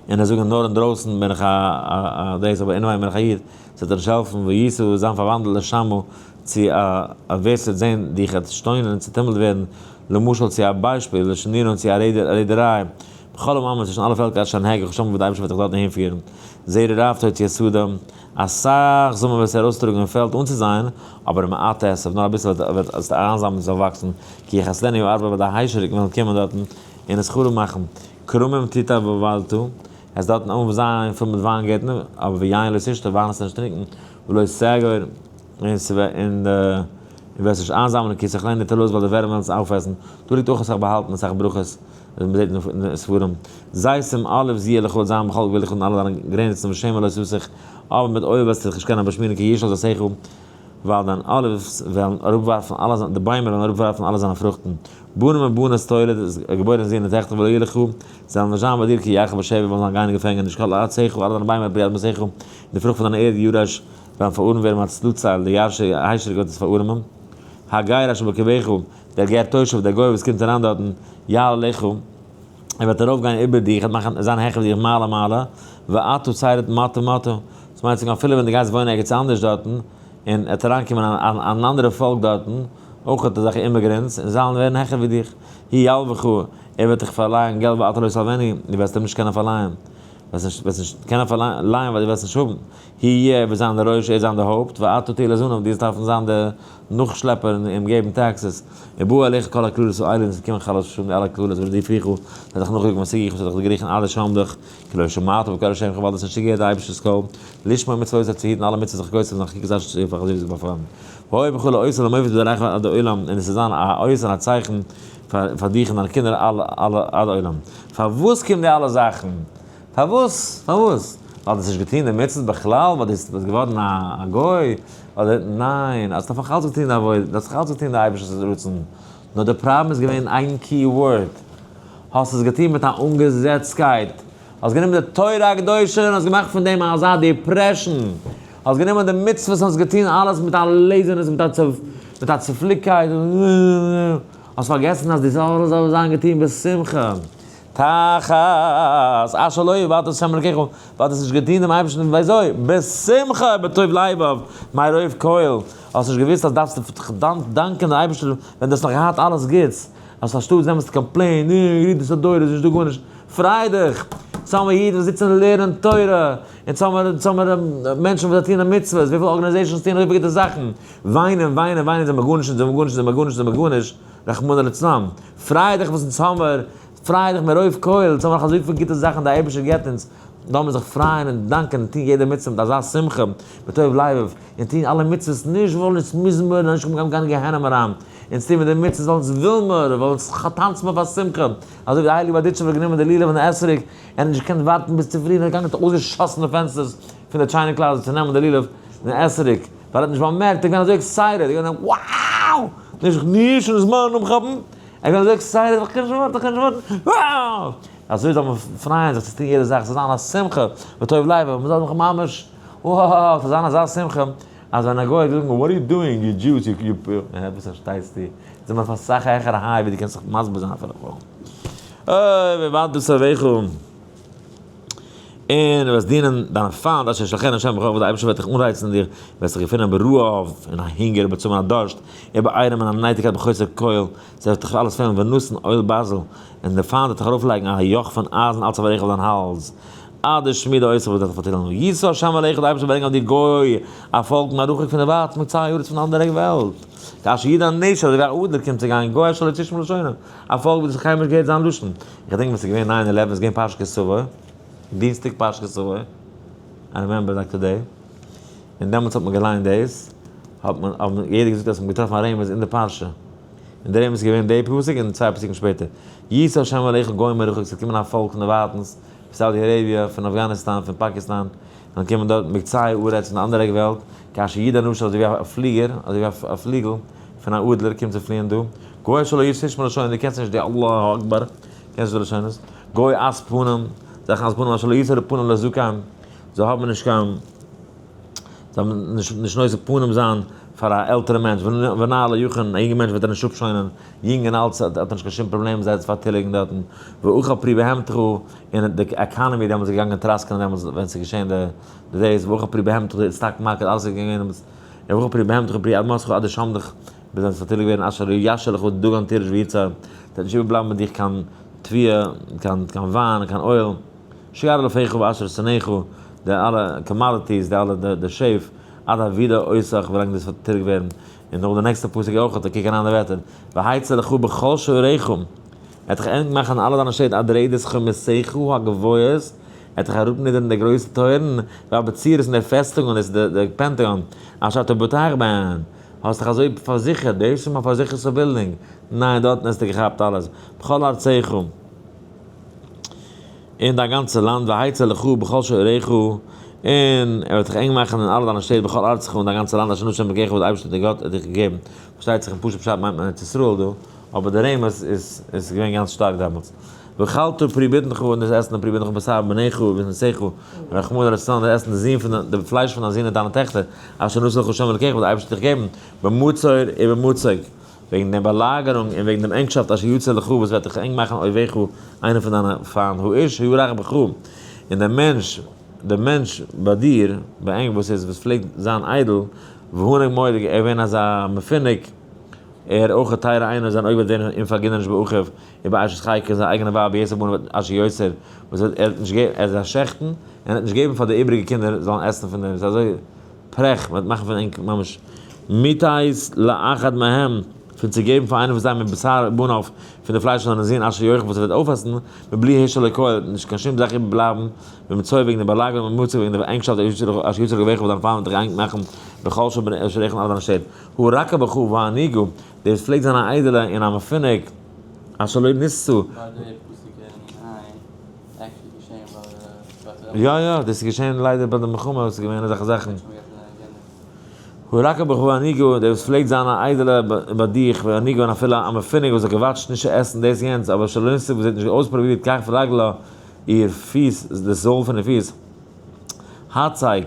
און עס זאגן נאר אינדרויסן בין איך א דאס, אבער אינעווייניג בין איך א איד, ס'וועט דיר נישט העלפן, והיית זיין פארוואנדלט לשמה צו א ווער ס'וועט זען דיך וועט שטוינען און צעטומלט ווערן, למשל צו א ביישפיל, לשנינו צו א רעדעריי, בכל העמים צווישן אלע פעלקער אשר אנהגך שם וואו דער אייבערשטער וועט דיך דארטן אהינפירן, זרע רב תוציא שדה. אסאך זאמען וועסטו ארויסטראגן אין פעלד אנצוזייען, אבער מעט תאסף, נאר אביסל וועט וועסטו איינזאמלען ס'זאל וואקסן, כי יחסלנו הארבה ווייל די היישעריקן וועלן קומען דארטן און עס חרוב מאכן. כרמים תטע ובלעת, עס דארטן אן זיין פול מיט וויינגערטנער, אבער ויין לא תשתה, וויין וועסטו נישט טרינקען, ולא תאגור, און ס'וועט און וועסט נישט איינזאמלען כי תאכלנה תולעת ווייל די ווערים וועלן עס אויפעסן, דא ליגט אויך אסאך באהאלטן אסאך ברכות וואס מ'זעט אין די ספרים, זיתים olives יהיה לך וועט זיין בכל גבולך אין אלע דיינע גרעניצן ושמן לא תסוך, אבער מיט אויל וועסטו דיך נישט קענען באשמירן כי ישל זיתיך, ווייל דיין olives וועלן אראפווארפן אלע זיינע, די ביימער וועלן אראפווארפן אלע זיינע פרוכטן. בנים ובנות תולד, איז געבוירן זין און טעכטער ולא יהיו לך, זיי וועלן נישט זיין ביי דיר כי ילכו בשבי, וועלן זיין גיין אין געפענגעניש, כל ארצך, אלע דיינע ביימער פרי אדמתך, און די פרוכט פון דיין ערד ירש, וועלן פארארעמט ווערן מצלצל, די ירשי היישעריק וועט עס פארארעמען. הגר אשר בקרבך, דער גר תושב, דער גוי וואס קומט אריין דארטן, יעלה עליך, ער וועט ארויפגיין איבער דיך, ער וועט מאכן זיין העכער דיך מעלה מעלה, ואתה תרד מטה מטה. דאס מיינט צו זאגן אפילו ווען דו גייסט וואוינען ערגעץ אנדערש דארטן, און עט אריינקומען אן אנדערע פאלק דארטן, אויך אזעלכע immigrants, און זיי וועלן ווערן העכער ווי דיך. הוא ילווך, ער וועט דיך פארלייען געלט ואתה לא תלונו, דו וועסט אים נישט קענען פארלייען. וועסט נישט קענען פארלייען ווייל דו וועסט נישט האבן. הוא יהיה, ער וועט זיין דער ראש, ער וועט זיין דער הויפט, ואתה תהיה לזנב, דו וועסט דארפן זיין דער נאכשלעפער און אים געבן taxes. ובאו אליך כל הקללות האלה, און עס וועט קומען חס ושלום די אלע קללות, ורדפוך, זיי וועלן דיך נאכיאגן והשיגוך, עס וועט דיך דערגריכן עד אשר עמדך, כי לא שמעת בקול השם, ווייל דו האסט נישט צוגעהערט די אייבערשטער'ס קול, לשמור מצוותיו צו היטן אלע מצוות וחוקותיו זיינע חוקות אשר ציווך אזוי ווי עס איז באפוילן. והיה בך לאות ולמופת בדוריך עד עולם, און עס וועט זיין א אות און א צייכן פאר דיך און דיינע קינדער עד עולם. פארוואס קומען די אלע זאכן? פארוואס? פארוואס? ווייל דו האסט נישט געטון די מצוות בכלל? ווייל דו ביסט געווארן א גוי? אדער ניין, האסט נאך אלץ געטון די עבודה, דו האסט נאך אלץ געטון די אייבערשטער'ס רצון, נאר די פראבלעם איז געווען איין key word, האסט עס געטון מיט א אנגעזעצקייט, האסט גענומען די תורה הקדושה און האסט געמאכט פון דעם אזא depression, האסט גענומען די מצוות און האסט געטון אלעס מיט א laziness, מיט א צופליקקייט, האסט פארגעסן אז דאס אלעס זאל זיין געטון בשמחה. תחת אשר לא עבדת את ה' אלקיך, ווייל דו האסט נישט געדינט דעם אייבערשטן וויאזוי? בשמחה ובטוב לבב, מרוב כל, האסט נישט געוואוסט אז דארפסט דאנקען דעם אייבערשטן ווען דו האסט נאך געהאט אלעס גוטס, אז אנשטאט דעם וועסטו complain, אה, ירידת הדורות, נישט דא גארנישט, פריי דיך, צאם אידן וואס זיצן און לערנען תורה, און צאם מענטשן וואס טוען מצוות, וויפיל organizations טוען אזויפיל גוטע זאכן, וויינען, וויינען, וויינען, זעמער גארנישט, זעמער גארנישט, זעמער גארנישט, זעמער גארנישט, רחמנא לצלן, פריי דיך וואס אונז האמער, פריי דיך מרוב כל, אונז האמער נאך אזויפיל גוטע זאכן די אייבערשטער געבט אונז, לאמיר זיך פרייען און דאנקען און טון יעדע מצוה מיט אזא שמחה, בטוב לבב, און טון אלע מצוות נישט ווייל אונז מוזן מיר, נישט גיין קיין גיהנום אריין, אונז טון מיר די מצוות ווייל אונז וויל מיר, ווייל אונז טאנצן מיר פאר שמחה, אזוי ווי די הייליגע בארדיטשובער האט גענומען די לולב און די אתרוג, ער האט נישט געקענט ווארטן ביז צופרי און ער איז געגאנגען האט אויסגעשאסן די פענסטערס פון די china closet צו נעמען די לולב און די אתרוג, ווייל ער האט נישט באמערקט, ער איז געווען אזוי excited, ער איז געווען wow! נישט נישט און זמן אנכאפן, ער איז געווען אזוי excited, איך קען נישט ווארטן, איך קען נישט ווארטן, wow! אזוי זאל מען פרייען זיך צו טון יעדע זאך, ס'זאל זיין א שמחה וטוב לב, מען זאל זיך ממש, wow, ס'זאל זיין אזא שמחה, אז ווען א גוי וועט זאגן what are you doing, you Jews, you you, וואס פארשטייסטו, זעמער אויף אסאך העכערע high ווי דו קענסט זיך מסביר זיין אפילו. אוי, ואבדת אויביך. און דו וועסט דינען דיינע פיינט אשר ישלחנו ה' בך, וואס דער אייבערשטער וועט דיך אנרייצן אין דיר, וועסט זיך געפינען ברעב, אין א הונגער, ובצמא א דארשט, ובעירום אין א נייטיקייט בחוסר כל, ס'וועט דיך אלעס פעלן, ונתן עול ברזל, און דער פיינט וועט דיך ארויפלייגן א יאך פון אייזן על צווארך אויף דיין האלז, עד השמיד אותך וואס וועט דיך פארטילן. ישא ה' עליך, דער אייבערשטער וועט ברענגען אויף דיר גוי, א פאלק מרחוק פון דער ווייט, מקצה הארץ פון די אנדערע עק וועלט. כאשר ידע נשר, אזוי ווי א אדלער קומט צו גיין, גוי אשר לא תשמע לשונו, א פאלק וואס האט קיינמאל נישט געהערט זיין לשון. איך געדענק ווען ס'איז געווען nine eleven, ס'איז געווען פרשת כי תבוא, דינסטאג פרשת כי תבוא, I remember like today, און דעמאלטס האט מען געליינט דאס, האט מען, האבן יעדער געזאגט אז מ'האט געטראפן א רמז אין די פרשה, און די רמז איז געווען די פסוק און צוויי פסוקים שפעטער, ישא השם עליך גוים מרחוק, ס'וועט קומען א פאלק פון דערווייטנס, פון Saudi Arabia, פון אפגאניסטאן, פון פאקיסטאן, וועלן קומען דארט מקצה הארץ פון די אנדערע עק וועלט, כאשר ידע נשר אזוי ווי א פליגער, אזוי ווי א פליגל פון א אדלער קומט צו פליען דא, גוי שלא תשמע לשונו, דו קענסט נישט די אללאהו אקבאר, קענסט נישט די לשונות, גוי עז פנים, זאכן עז פנים אשר לא ישא פנים לזקן, זיי האבן נישט קיין, זיי האבן נישט נישט נושא פנים זיין פאר א עלטערע מענטש, ונער לא יחן, א יונגע מענטש וועט ער נישט אפשוינען, יונג און אלט האט ער נישט קיין שום פראבלעם זיי צו פארטיליגן דארטן, ואכל פרי בהמתך, און די economy דעמאלטס איז געגאנגען טראסקען דעמאלטס ווען ס'איז געשען די דאס, ואכל פרי בהמתך, די stock market אלעס איז געגאנגען דעמאלטס, ואכל פרי בהמתך ופרי אדמתך עד השמדך, ביז זיי פארטיליגט ווערן אשר לא ישאיר לך דגן תירוש ויצהר, ס'וועט נישט איבערבלייבן מיט דיך קיין תבואה, קיין קיין וויין, קיין אויל, שאר אלפיך ואשר שונאיך, די אלע commodities, די אלע די שעף, עד אבידה אותך ווילאנג דאס וועט פארטיליגט ווערן, און נאך די נעקסטע פסוק אויך, קוק אריין די ווערטער, והיצר לך בכל שעריך. וועט דיך ענג מאכן אלע דיינע שטעט עד רדת חומותיך הגבוהות, ער וועט דיך אראפנידערן די גרויסע טויערן, והבצורות און די פעסטונגען, דאס איז די פענטאגאן, אשר אתה בוטח בהן, האסט דיך אזוי פארזיכערט, דאס איז מיין פארזיכערסטע בילדינג, ניין דארטן האסטו געכאפט אלעס, בכל ארצך. אין דיין גאנצע לאנד, והיצר לך בכל שעריך, און ער וועט דיך ענג מאכן אין אלע דיינע שטעט בכל ארצך אין דיין גאנצע לאנד אשר נתן אלקיך וואס דער אייבערשטער דיין גאט האט דיך געגעבן. פארשטייט זיך אין פשוט פשט מיינט מען ארץ ישראל דא, אבער די רמז איז איז געווען גאנץ שטארק דעמאלטס. ואכלת פרי בטנך און דאס עסן די פרי בטנך בשר בניך ובנותיך, רחמנא לצלן דאס עסן די זין פון די פלייש פון דיין זין און דיינע טעכטער, אשר נתן לך ה' אלקיך וואס דער אייבערשטער האט דיך געגעבן, במצור ובמצוק. וועגן דעם באלאגערונג און וועגן דעם ענגשאפט אשר יצר לך וואס וועט דיך ענג מאכן אויביך, איינער פון דיינע פיינט, האיש הירך בך, און דער מענטש, דער מענטש ביי דיר, ביי ענק וואס איז, וואס פלעגט זיין איידל, והנהג מורא'דיג, ער איז געווען אזא מפונק, ער אויך א טייערע איינער, זיין אויג וועט ווערן אומפארגינעריש באחיו, ובאשת חיקו, און זיין אייגענע ווייב ביתר בניו וועט אשר יותר, וואס ער וועט נישט געבן, ער וועט זיי שעכטן, און ער וועט נישט געבן פאר די איבעריגע קינדער זאלן עסן פון דעם, ס'איז אזוי. פרעך, מ'וועט מאכן פון ענק ממש מתיז לאחד מהם, פון צו געבן פאר איינעם פון זיי מבשר בניו, פון די פלייש פון זיינע זין אשר יאכל וואס ער וועט אויפעסן, מבלי השאיר לו כל, נישט קיין שום זאך איבערבלייבן, במצוא וועגן די באלאגערונג ובמצוא וועגן די ענגשאפט אשר יצר לגביך וואס דיין פיינט וועט דיך ענג מאכן בכל שעריך אין אלע דיינע שטעט. הרכה בך והעניגה, דאס פלעגט זיין א איידעלע און א מפונק, אשר לא ניסו. יא יא, דאס איז געשען ליידער ביי די מלחמה וואס איז געווען אזעלכע זאכן. הרכה בך והעניגה, דער וואס פלעגט זיין א איידעלע ביי דיך, והעניגה און אפילו א מפונק וואס האט געוואטשט נישט צו עסן דאס יענץ, אבער שלא ניסו וואס זי האט נישט אויספרובירט כף רגלה, איר פיס, די זאל פון די פיס, הצג,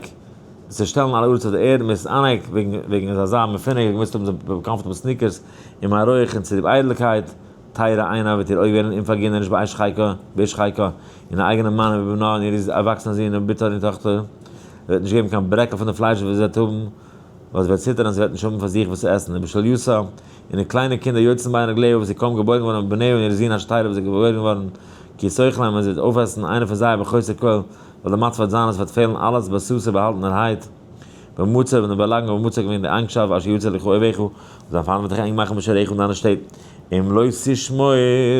צו שטעלן על הארץ אויף די ערד, מתענג, וועגן איז אזא מפונק, האט געמוזט האבן זיין comfortable sneakers, ומהרויח און צוליב איידלקייט. תאיר עינה וועט איר אויג ווערן אומפארגינעריש באש חיקה, באיש חיקה, און איר אייגענעם מאן און ובנה און איר ערוואקסענע זון און בתה און איר טאכטער, זי וועט נישט געבן קיין ברעקל פון די פלייש וואס זי וועט האבן, ווייל זי וועט ציטערן אז זי וועט נישט האבן פאר זיך וואס צו עסן, ובשליותה, און איר קליינע קינדער יוצאים בין רגליה וואס איז קוים געבוירן געווארן ובניה און איר זון אשר תלד וואס איז געבוירן געווארן, כי תאכלם און זי וועט אויפעסן איינער פון זיי בחוסר כל, ווייל די מצב וועט זיין אז עס וועט פעלן אלעס בסתר באהאלטענערהייט. במצור ווען די באלאגן אויף מצור געווען די ענגשאפט אשר יצר לך אויביך, וואס דיין פיינט וועט דיך ענג מאכן בשעריך אין דיינע שטעט, אם לא תשמור,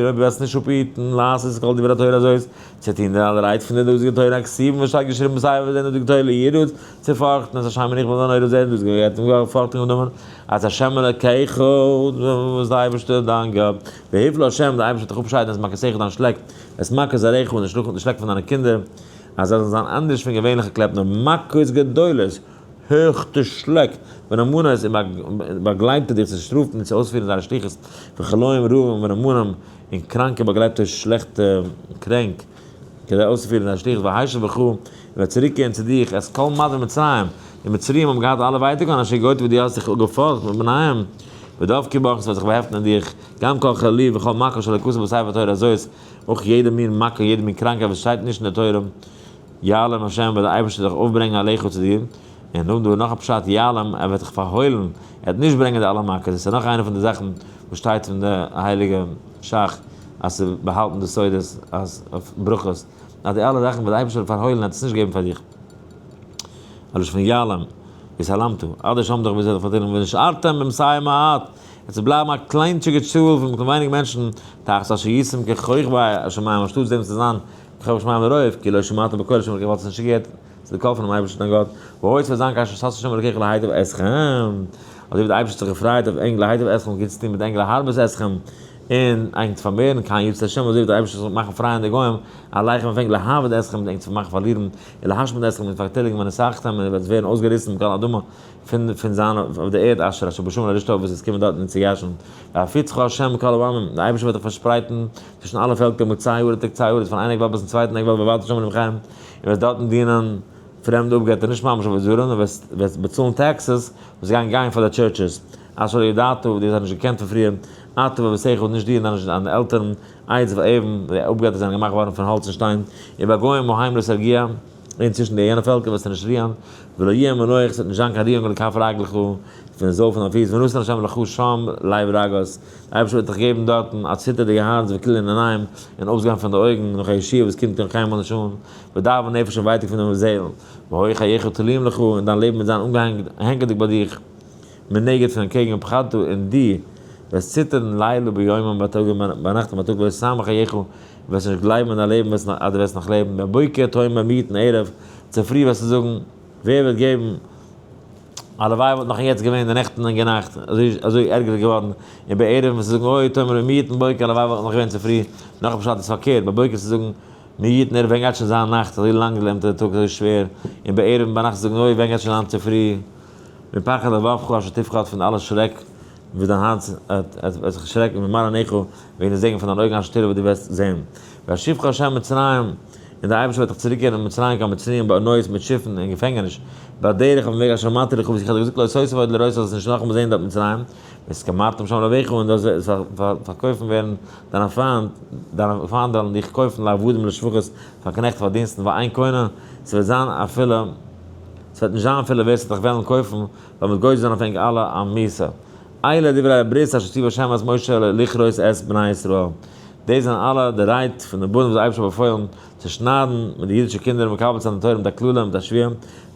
אויב דו וועסט נישט אפהיטן, לעשות כל דברי התורה הזאת, צו טון די אלע רייד פון די דאזיגע תורה הכתובים וואס שטייט געשריבן בספר פון די דאזיגע תורה ליראה, צו פארכטן את השם הנכבד והנורא הזה, דאס געהערט און פארכטונג און נאמען, את השם אלקיך, וואס די אייבערשטער דיין גאט, והפלה השם, די אייבערשטער וועט דיך אפשיידן את מכתך דיין שלעק, את מכת זרעך און די שלעק פון דיינע קינדער. אז זיי זאלן זיין אנדערש פון געווענליכע קלעפ נאר מכות גדולות, העכטע שלעק, ונאמנות און באגלייבטע דיך צו שטראפן און צו אויספירן זייערע שליחות, וחלאים רעים ונאמנים און קראנקע באגלייבטע שלעכטע קרענק, כדי אויסצופירן זייער שליחות, והשיב בך, און וועט צוריקקערן צו דיך, את כל מדבר מצרים, די מצריים האבן געהאט אלע ווייטאגן אשר יגורתו וואס דו האסט זיך געפארכט מפניהם, ודבקו בך, עס וועט זיך באהעפטן אין דיך, גם כל חלי וכל מכה שלא כתוב בספר התורה הזאת, אויך יעדע מין מכה, יעדע מין קראנקייט וואס שטייט נישט אין די תורה, יעלם השם וועט דער אייבערשטער דיך אויפברענגען עליך צו דיר, און נאכדעם דא נאך א פשט יעלם, ער וועט דיך פארהוילן, ער וועט נישט ברענגען די אלע מכות, דאס איז נאך איינע פון די זאכן וואס שטייט פון די הייליגע שך אז צו באהאלטן די סודות אז אויף ברכות, אז די אלע זאכן וועט דער אייבערשטער פארהוילן ער וועט עס נישט געבן פאר דיך. א לשון פון יעלם, התעלמת, עד אשר עמדך ביז ער וועט דיך פארטיליגן ונשארתם במתי מעט, עס וועט בלייבן א קליינטשיגע צאל פון ווייניג מענטשן, תחת אשר הייתם ככוכבי השמים, אנשטאטס דעם צו זיין ככוכבי השמים לרוב, כי לא שמעתם בקול השם אלקיך, ווייל עס איז נישט געהערט צו די קול פונעם אייבערשטן דיין גאט, והיה עס וועט זיין כאשר שש השם אלקיך להיטיב אתכם, אזוי ווי דער אייבערשטער האט זיך געפרייט אויף ענק להיטיב אתכם, גוטס טון מיט ענק להרבות אתכם, און ענק צו פארמערן, כן ירצה השם, אזוי ווי דער אייבערשטער זאל מאכן פרייען די גוים, עליכם אויף ענק להאבד אתכם, ענק צו מאכן פארלירן, ולהשמיד אתכם, און פארטיליגן ונשחתם, און איר וועט ווערן אויסגעריסן מכל האדמה, פון פון זיין אויף די ערד אשר אשר בשמים לרשתו וואס איז קומען דארטן צו ירשן. והפיצך ה' מכל העמים, דער אייבערשטער וועט דיך פארשפרייטן צווישן אלע פעלקער מקצה הארץ לקצה הארץ, פון איין עק וועלט ביזן צווייטן עק וועלט ועבדת שם אלקים אחרים, און וועסט דארטן דינען פרעמדע אפגעטער, נישט ממש עבודה זרה, נאר וועסט וועסט באצאלן taxes וואס גייען גיין פאר די churches, אשר לא ידעת, וואס דו האסט נישט געקענט פון פריער, אתה ואבותיך, נישט דו און דיינע עלטערן, עץ ואבן, די אפגעטער זענען געמאכט געווארן פון האלץ און שטיין, ובגוים ההם לא תרגיע, און צווישן די יענע פעלקער וועסטו נישט רוען, ולא יהיה מנוח, עס וועט נישט זיין קיין רואונג לכף רגלך, פון די זויל פון דיין פיס, ונתן השם לך שם לב רגז, דער אייבערשטער וועט דיך געבן דארטן א ציטערדיגע הארץ וכליון עיניים, און אויסגיין פון די אויגן, נאך א ישועה וואס קומט נאך קיינמאל נישט אן, ודאבון נפש און ווייטאג פון דעם זעל, והיה חייך תלויים לך, און דיין לעבן וועט זיין אנגעהענגעדיג ביי דיך, מנגד פון אנטקעגן ופחדת, און דו. וועסט ציטערן לילה ביומם בייטאג און ביינאכט און בייטאג, ולא תאמין בחייך, וועסט נישט גלייבן אין דיין לעבן וועסט נאך אז דו וועסט נאך לעבן, בבוקר תאמר מי יתן ערב, צופרי וועסטו זאגן, ווער וועט געבן, הלוואי וואלט נאך יעצט געווען די נעכטן און גענאכט, אזוי אזוי ערגער איז געווארן, און בערב וועסטו זאגן, אוי תאמר מי יתן בוקר, הלוואי וואלט נאך געווען צופרי, נאך א פשט איז פארקערט, בבוקר צו זאגן, מי יתן ערב ווען גייט שוין זיין נאכט, אזוי לאנג נעמט דער טאג אזוי שווער, און בערב און ביינאכט צו זאגן, אוי ווען גייט שוין זיין צופרי, מפחד לבבך אשר תפחד פון אלע שרעק וואס דיין הארץ וועט זיך שרעקן, ממראה עיניך וועגן די זעגן פון דיין אויגן אשר תראה וואס דו וועסט זען. והשיבך ה' מצרים, און דער אייבערשטער וועט דיך צוריקקערן אין מצרים קיין מצרים באוניות מיט שיפן און געפענגעניש, בדרך אויפן וועג אשר אמרתי לך וואס איך האב דיר געזאגט לא תוסיף עוד לראות זאלסט נישט נאכאמאל זען דארט מצרים, והתכמרתם שם לאויביך און דאס וועט פארקויפן ווערן דיינע פיינט, דיינע פיינט וועלן דיך קויפן לעבדים ולשפחות פאר קנעכט פאר דינסטן ואין קונה, ס'וועט זיין אפילו. ס'וועט נישט זיין אפילו ווער ס'וועט דיך וועלן קויפן, ווייל מ'וועט גוזר זיין אויף ענק אלע א מיתה. אלה דברי הברית אשר ציוה ה' את משה לכרות את בני ישראל. דאס זענען אלע די רייד פון די בונד וואס דער אייבערשטער האט באפוילן צו שניידן מיט די אידישע קינדער און מקבל צו זיין די תורה מיט א קללה און מיט א שבועה,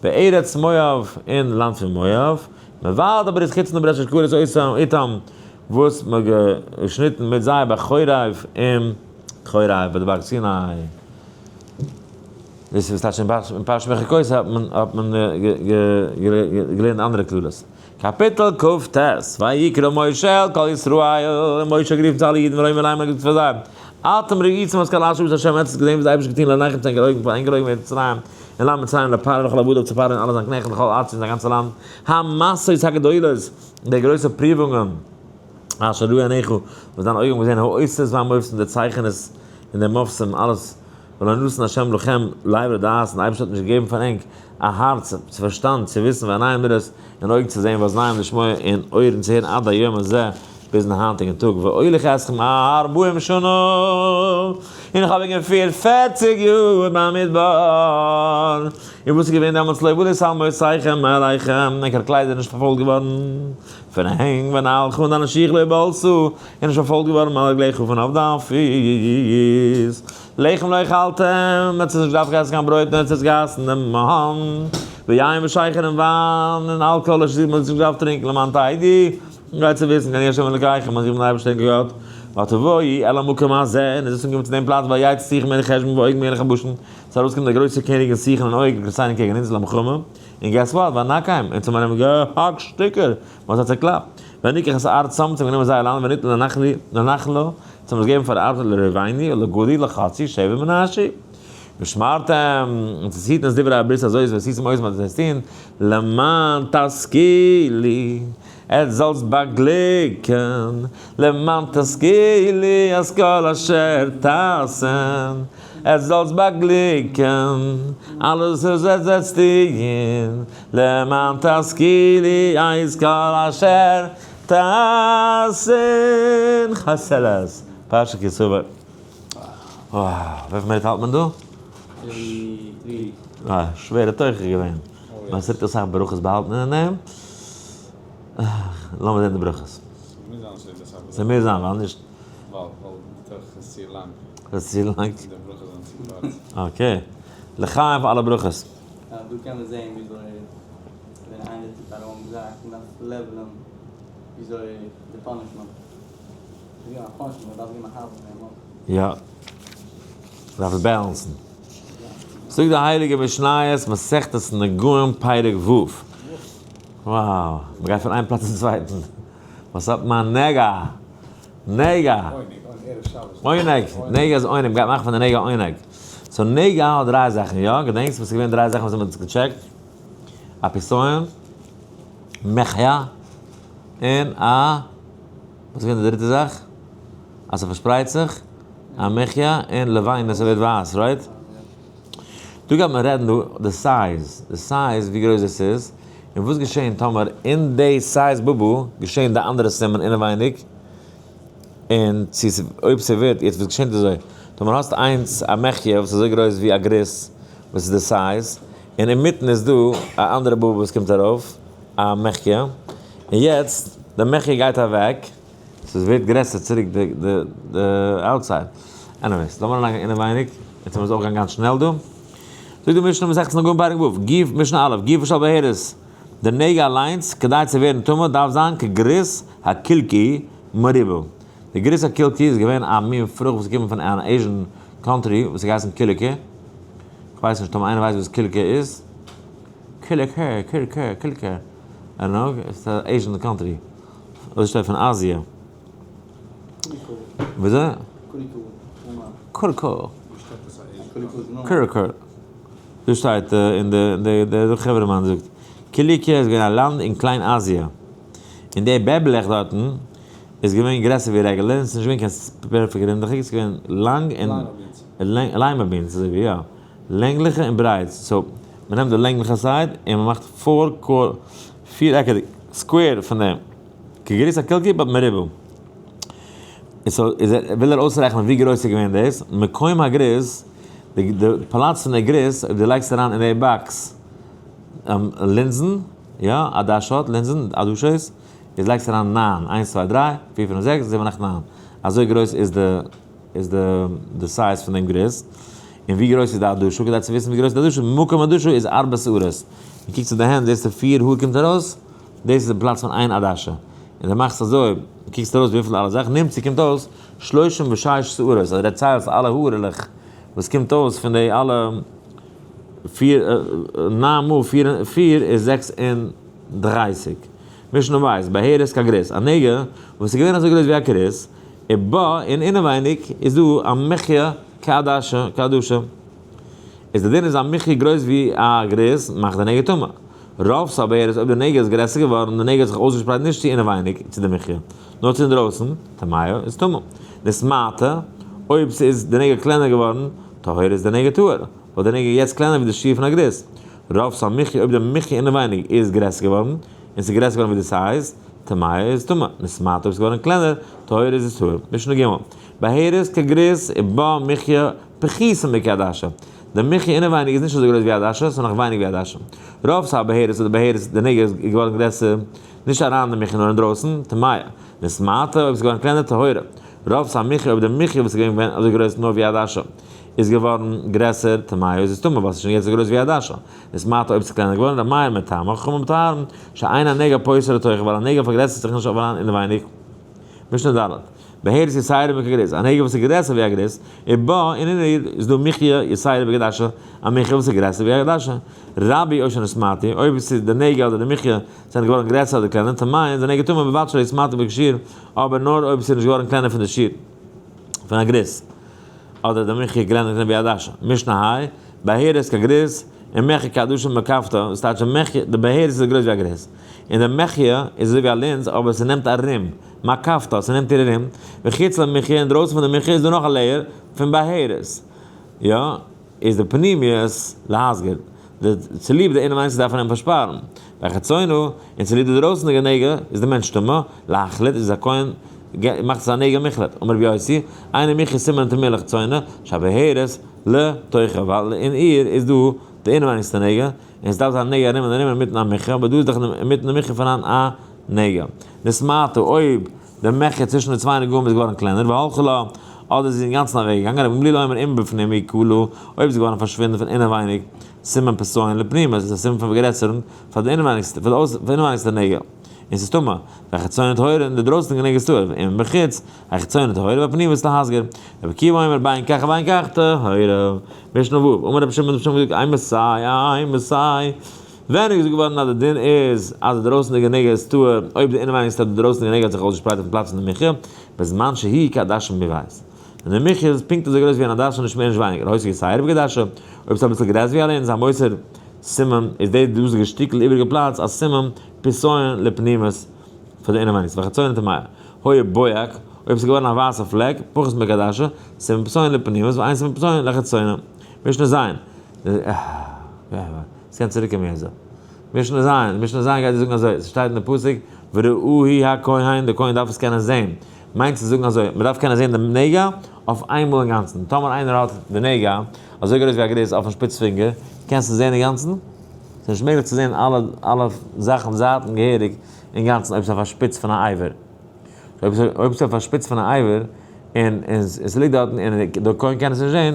בארץ מואב, אין לאנד פון מואב, מלבד הברית חוץ פון די ברית אשר כרת איתם, וואס מ'האט געשניטן מיט זיי בחורב אין חורב ביי די בארג סיני. דאס איז וואס טייטש אין פרשת בחוקותי האט מען האט מען געלערנט אנדערע קללות. קאפיטל כ ט, ויקרא משה אל כל ישראל, און משה האט גערופן צו אלע אידן ויאמר אליהם און געזאגט פאר זיי, אתם ראיתם את כל אשר עשה ה' עטס האט געזען וואס דער אייבערשטער האט געטון לעיניכם צו ענקער אויגן פאר ענקער אויגן בארץ מצרים, אין לאנד מצרים לפרעה ולכל עבדיו צו פרעה און אלע זיין קנעכט ולכל ארצו און זיין גאנצע לאנד, המסות הגדולות, די גרויסע פריוונגען, אשר ראו עיניך, וואס דיינע אויגן האבן געזען, האותות והמופתים, די צייכענעס און די מופתים, אלעס ולא נתן השם לכם לב לדעת, און די אייבערשטער האט נישט געגעבן פאר ענק א הארץ צו פארשטאנד, צו וויסן, ועיניים לראות, און אויגן צו זען, ואזניים לשמוע, און אויערן צו הערן עד היום הזה, ביזן היינטיגן טאג, ואוליך אתכם ארבעים שנה, און איך האב ענק געפירט פערציג יאר במדבר, און וואס איז געווען דעמאלטס, לא בלו שלמותיכם מעליכם, ענקער קליידער איז נישט פארפוילט געווארן פון ענק, ונעלך און דיינע שיך לא בלתה, איז נישט פארפוילט געווארן מעל רגליך פון אויף דיין פיס. לחם לא אכלתם, עטס האט נישט געדארפט עסן קיין ברויט, נאר עטס האט געגעסן דעם מן, ויין ושכר און וויין, און אלקאהאל האט מען נישט געדארפט טרינקען למען תדעו, כדי צו וויסן, כי אני ה' אלוקיכם, אז איך בין דער אייבערשטער ענקער גאט, ותבואו אל המקום הזה, און עס איז אנגעקומען צו דעם פלאץ, ויצא סיחון מלך חשבון ועוג מלך הבשן, עס איז ארויסגעקומען דער גרויסער קעניג סיחון און עוג לקראתנו קעגן אונז למלחמה, און guess what, ונכם, אונז האבן אים געהאקט שטיקער, מען האט זיי צעקלאפט. ונקח את ארצם, אונז האבן גענומען זייער לאנד, ונתנה לנחלה, אונז האבן עס געגעבן פאר ארבעט לראובני ולגדי לחצי שבט מנשה. ושמרתם, און צו היטן את דברי הברית הזאת ועשיתם אותם אז עס טון, למען תשכילו, עטס זאלסט באגליקן, למען תשכילו את כל אשר תעשון, עטס זאלסט באגליקן, אלעס וואס עטס וועטס טון, למען תשכילי את כל אשר תעשון חסלת פרשת כי תבוא. וויפיל מינוט האלט מען דא? אה, שווערע תוכחה געווען. ווייל ס'ליגט אסאך ברכות באהאלטן אין דעם. לאמיר זען די ברכות. ס'מוז זיין, ווייל נישט. ווייל די תוכחה איז צו לאנג. ס'איז צו לאנג. די ברכות זענען צו קורץ. okay. לחיים פאר אלע ברכות. דא קען מען זעהן וויאזוי ווען איינער טוט א wrong זאך מען דארף level ען וויאזוי די punishment איז געווען א punishment מען דארף געבן א הארבע נעם אויך. יא. מ'דארף עס balance ן. זאגט די הייליגע משניות מסכת נגעים פרק ו'. wow, מ'גייט פון איין פלאץ צום צווייטן. וואס האט מיין נגע? נגע! עונג! נגע איז עונג, מ'גייט מאכן פון די נגע עונג. so נגע האט דריי זאכן, יא? געדענקסט וואס איז געווען דריי זאכן וואס מ'האט געטשעקט? א פסיון, מחיה, און א, וואס איז געווען די דריטע זאך? אז ס'פארשפרייט זיך, א מחיה, און לבנה, ס'ווערט ווייס, right? דא גייט מען רעדן דא די size, די size ווי גרויס דאס איז, און וואס געשען טאמער אין די size בובו געשען די אנדערע סימן אינעווייניג, און צו ס אויב ס'ווערט, יעצט וואס געשענט אזוי, טאמער האסט איינס א מחיה וואס איז אזוי גרויס ווי א גריס וואס איז די size, און אינמיטן איז דא א אנדערע בובו וואס קומט ארויף, א מחיה, און יעצט די מחיה גייט אוועק, ס'ווערט גרעסער צוריק די די outside. anyways, לאמיר אריינגיין אינעווייניג, יעצט מוז אויך גיין גאנץ שנעל דא. זאגט די משנה מסכת נגעים פרק ו', גוף, משנה א', גופו של בהרת, די נגע אליינס, כדי צו ווערן טמא, דארף זיין כגריס הקלקי. מרובה. די גריס הקילקי איז געווען א מין פרוכט וואס איז געקומען פון אן Asian country וואס איז געהייסן קיליקע. כ'ווייס נישט טאמער איינער ווייסט וואס קיליקע איז. קיליקע, קילקע, קילקע. I don't know, ס'איז א Asian country. אזוי שטייט פון אזיע. וויאזוי? קורקו. קורקו. דא שטייט אין די די חברה מאן זאגט קיליקיא איז געווען א לאנד אין קליין אזיע און די בעבלעך דארטן איז געווען גרעסער ווי regular און ס'איז נישט געווען קיין perfect רינדעכיג ס'איז געווען לאנג און lima beans אזוי ווי יא לענגליכע און ברייט so מ'נעמט די לענגליכע side און מ'מאכט four פיר עקעדיג square פון דעם כגריס הקילקי but מרובע. so איז ער וויל ער אויסרעכענען ווי גרויס איז געווען דאס מקום הגריס די פלאץ פון די גריס אויב דו לייגסט אריין אין די box לינזן יא עדשות לינזן עדשות איז לייגסט אריין ניין איינס צוויי דריי פיר פינף זעקס זיבן אכט ניין אזוי גרויס איז די איז די די size פון דעם גריס און ווי גרויס איז די עדשה כדי צו וויסן ווי גרויס די עדשה מקום עדשה איז ארבע שערות און קוקסט אויף די הענט זעסטו פיר האר קומט ארויס דאס איז די פלאץ פון איין עדשה און די מאכסט אזוי קוקסט ארויס וויפיל אלע זאכן נמצא קומט אויס 36 שערות אז דו ציילסט אלע הארעלעך וואס קומט אויס פון די אלע פיר, ניין מאל פיר, פיר איז 36. משנה בית, בהרת כגריס, א נגע וואס איז געווען אזוי גרויס ווי א גריס, ובה, און אינעווייניג איז דא א מחיה כעדשה, כעדשה. איז די דין איז א מחיה גרויס ווי א גריס, מאכט די נגע טמא. רבתה הבהרת אויב די נגע איז גרעסער געווארן, די נגע האט זיך אויסגעשפרייט נישט צו אינעווייניג צו די מחיה, נאר צו אינדרויסן, טמאה איז טמא. נתמעטה, אויב ס'איז די נגע קלענער געווארן, טהורה איז די נגע טהור, ווייל די נגע איז יעצט קלענער ווי די שיעור פון א גריס. רבתה המחיה אויב די מחיה אינעווייניג איז גרעסער געווארן, און ס'איז גרעסער געווארן ווי די size, טמאה איז טמא. נתמעטה אויב ס'איז געווארן קלענער, טהורה איז עס טהור. משנה ג'. בהרת כגריס ובה מחיה פחותה מכעדשה. די מחיה אינעווייניג איז נישט אזוי גרויס ווי עדשה, ס'איז נאך ווייניג ווי עדשה. רבתה הבהרת אויב די בהרת די נגע איז געווארן גרעסער, נישט אריין אין די מחיה נאר אינדרויסן, טמאה. נתמעטה אויב ס'איז געווארן קלענער טהורה. רבתה המחיה אויב די מחיה וואס איז געווען אזוי גרויס נאר ווי עדשה איז געווארן גרעסער, טמאה איז עס טמא ווייל ס'איז שוין יעצט אזוי גרויס ווי עדשה. נתמעטה אויב ס'איז קלענער געווארן, ר' מאיר מטמא, חכמים מטהרין, שאין הנגע פוסה לתוכה ווייל א נגע פארגרעסערט זיך נישט אויף אריין אינעווייניג. משנה ד'. בהרת יתירה מכגריס, א נגע וואס איז גרעסער ווי א גריס, ובה און אין איר איז דא מחיה יתירה מכעדשה, א מחיה וואס איז גרעסער ווי א עדשה. רבו או שנתמעטה, אויב עס איז די נגע אדער די מחיה זענען געווארן גרעסער אדער קלענער, טמאה איז די נגע טמא ובלבד שלא נתמעטה בכשיעור, אבער נאר אויב עס איז נישט געווארן קלענער פון די שיעור פון א גריס, אדער די מחיה קלענער ווי א עדשה. משנה ה', בהרת כגריס, און מחיה כעדשה מוקפתה, דאס טייטש די מחיה, די בהרת איז גרויס ווי א גריס, און די מחיה איז אזוי ווי א לינז אבער ס'נעמט ארום, מוקפתה, ס'נעמט איר ארום, וחוץ למחיה, אינדרויסן פון די מחיה איז דא נאך א layer פון בהרת. יא, איז די פנימיות להסגיר, די צוליב די אינעווייניגסטע דארף מען אים פארשפארן, והחצונה, און צוליב די דרויסנדיגע נגע איז די מענטש טמא, להחליט איז א כהן מאכט עס א נגע מוחלט, אמר רבי יוסי, אינה מחיה סימן טומאה לחיצונה, שהבהרת לתוכה, ווייל אין איר איז דא די אינעווייניגסטע נגע, און עס דארף זיין נגע ארום און ארום אינמיטן א מחיה, אבער דא איז דאך אינמיטן די מחיה פארהאן א נגע. נתמעטה, אויב די מחיה צווישן די צוויי נגעים איז געווארן קלענער, והלכה לה, אדער זי איז אינגאנצן אוועקגעגאנגען, רבי גמליאל אומר אם בפנים היא כלה, אויב איז געווארן פארשווינדן פון אינעווייניג, סימן פסיון לפנימית, איז א סימן פון פארגרעסערונג פאר די אינעווייניגסטע, פאר די אינעווייניגסטע נגע, און ס'איז טמא, והחיצונה טהורה, און די דרויסנדיגע נגע איז טהור, ואם בחוץ, החיצונה טהורה והפנימית להסגיר. רבי עקיבא אומר בין כך ובין כך טהורה. משנה ו', אמר רבי שמעון, רבי שמעון האט געזאגט, אימתי, אימתי, ווען איז געזאגט געווארן אז די דין איז אז די דרויסנדיגע נגע איז טהור, אויב די אינעווייניגסטע אדער די דרויסנדיגע נגע האט זיך אויסגעשפרייט אויפן פלאץ פון די מחיה, בזמן שהיא כעדשה מבית. ווען די מחיה איז פונקט אזוי גרויס ווי אן עדשה נישט מער נישט ווייניגער, היתה יתירה מכעדשה, אויב ס'איז אביסל גרעסער ווי א לינז, המותר סימן, איז די דאזיגע שטיקל איבעריגע פלאץ א סימן פסיון לפנימית פאר די אינעווייניגסטע, והחצונה טמאה. היה בוהק, אויב ס'איז געווארן א ווייסע פלעק, פחות מכעדשה, סימן פסיון לפנימית ואין סימן פסיון לחיצונה. משנה ז'. ס'קען צוריק קומען יעצט דא. משנה ז', משנה ז' גייט דיר זאגן אזוי, ס'שטייט אין די פסוק, וראהו הכהן, די כהן דארף עס קענען זען. מיינט צו זאגן אזוי, מ'דארף קענען זען דעם נגע אויף איינמאל אינגאנצן. טאמער איינער האט די נגע אזוי גרויס ווי א גריס אויפן שפיץ פינגער, קענסטו עס זען אינגאנצן? ס'איז נישט מעגליך צו זען אלע אלע זאכן זייטן געהעריג אינגאנצן אויב ס'איז אויף א שפיץ פון א אבר. אויב ס'איז אויף א שפיץ פון א אבר און עס ליגט דארטן און דער כהן קען עס נישט זען,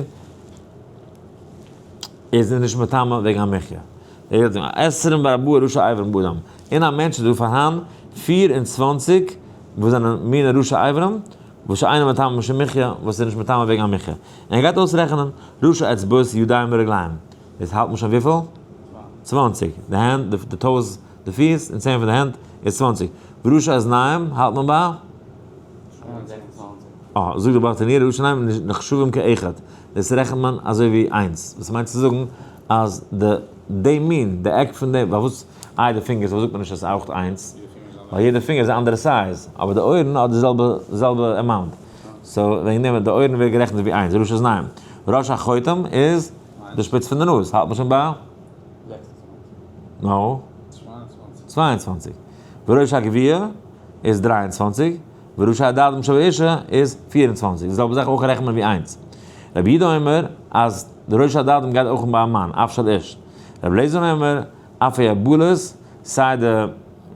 איז ער נישט מטמא וועגן א מחיה. עשרים וארבעה ראשי אברים באדם, אין א מענטש איז דא פארהאן 24. וואס זענען מיני ראשי אברים, וואס שאינם מטמא משום מחיה, וואס איז נישט מטמא וועגן א מחיה. און ער גייט אויסרעכענען ראשי אצבעות ידיים ורגליים. דאס האלט מען שוין וויפיל? 20. די הענט, די toes, די פיס, און 10 פון די הענט איז 20. וראשי אזניים האלט מען ביי? אה, זאגט דער ברטנורא ראשי אזניים נחשבים כאחד. דאס רעכנט מען אזוי ווי איינס. וואס מיינט צו זאגן אז די די מין, די עק פון די, פארוואס איי די fingers, פארוואס זאגט מען נישט אז ס'איז אויך איינס? ווייל יעדע פינגער איז א אנדערע size, אבער די אויערן האט די זעלבע זעלבע amount. so וועגן דעם די אויערן ווערט גערעכנט ווי איינס, ראשי אזניים. ראש החוטם איז די שפיץ פון די נאז, האלט מען שוין ביי? No. 22. וראש הגביע איז 23, וראש הדדים שבאישה איז 24. די זעלבע זאך אויך רעכנט מען ווי איינס. רבי יהודה אומר אז די ראש הדדים גייט אויך ביי א מאן, אף של איש. רבי אליעזר אומר אף היבלות, סיי די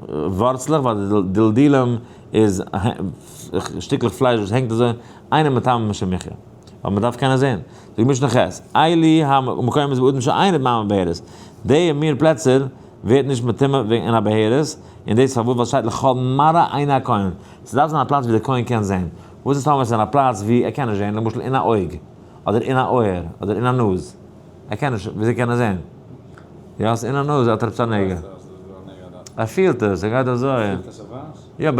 ווארצלעך, ווייל די דלדולים איז שטיקלעך פלייש וואס הענגט אזוי, אינו מטמא משום מחיה. ווייל מען דארף קענען זען. זאגט משנה ח', אלו המקומות באדם שאינו מטמא בהרת. די מין פלעצער ווערט נישט מטמא וועגן אין א בהרת, און דאס פארוואס ווייל שטייט לכל מראה עיני הכהן. ס'דארף זיין א פלאץ ווי דער כהן קען זען. וואס איז טאמער עס איז אין א פלאץ ווי ער קען נישט זען, למשל אין א אויג, אדער אין א אויער, אדער אין א נאז. ער קען נישט, וויאזוי קען ער זען? יא, ס'איז אין א נאז, האט ער עפעס א נגע. ער פילט עס, ער גייט אזוי. יא,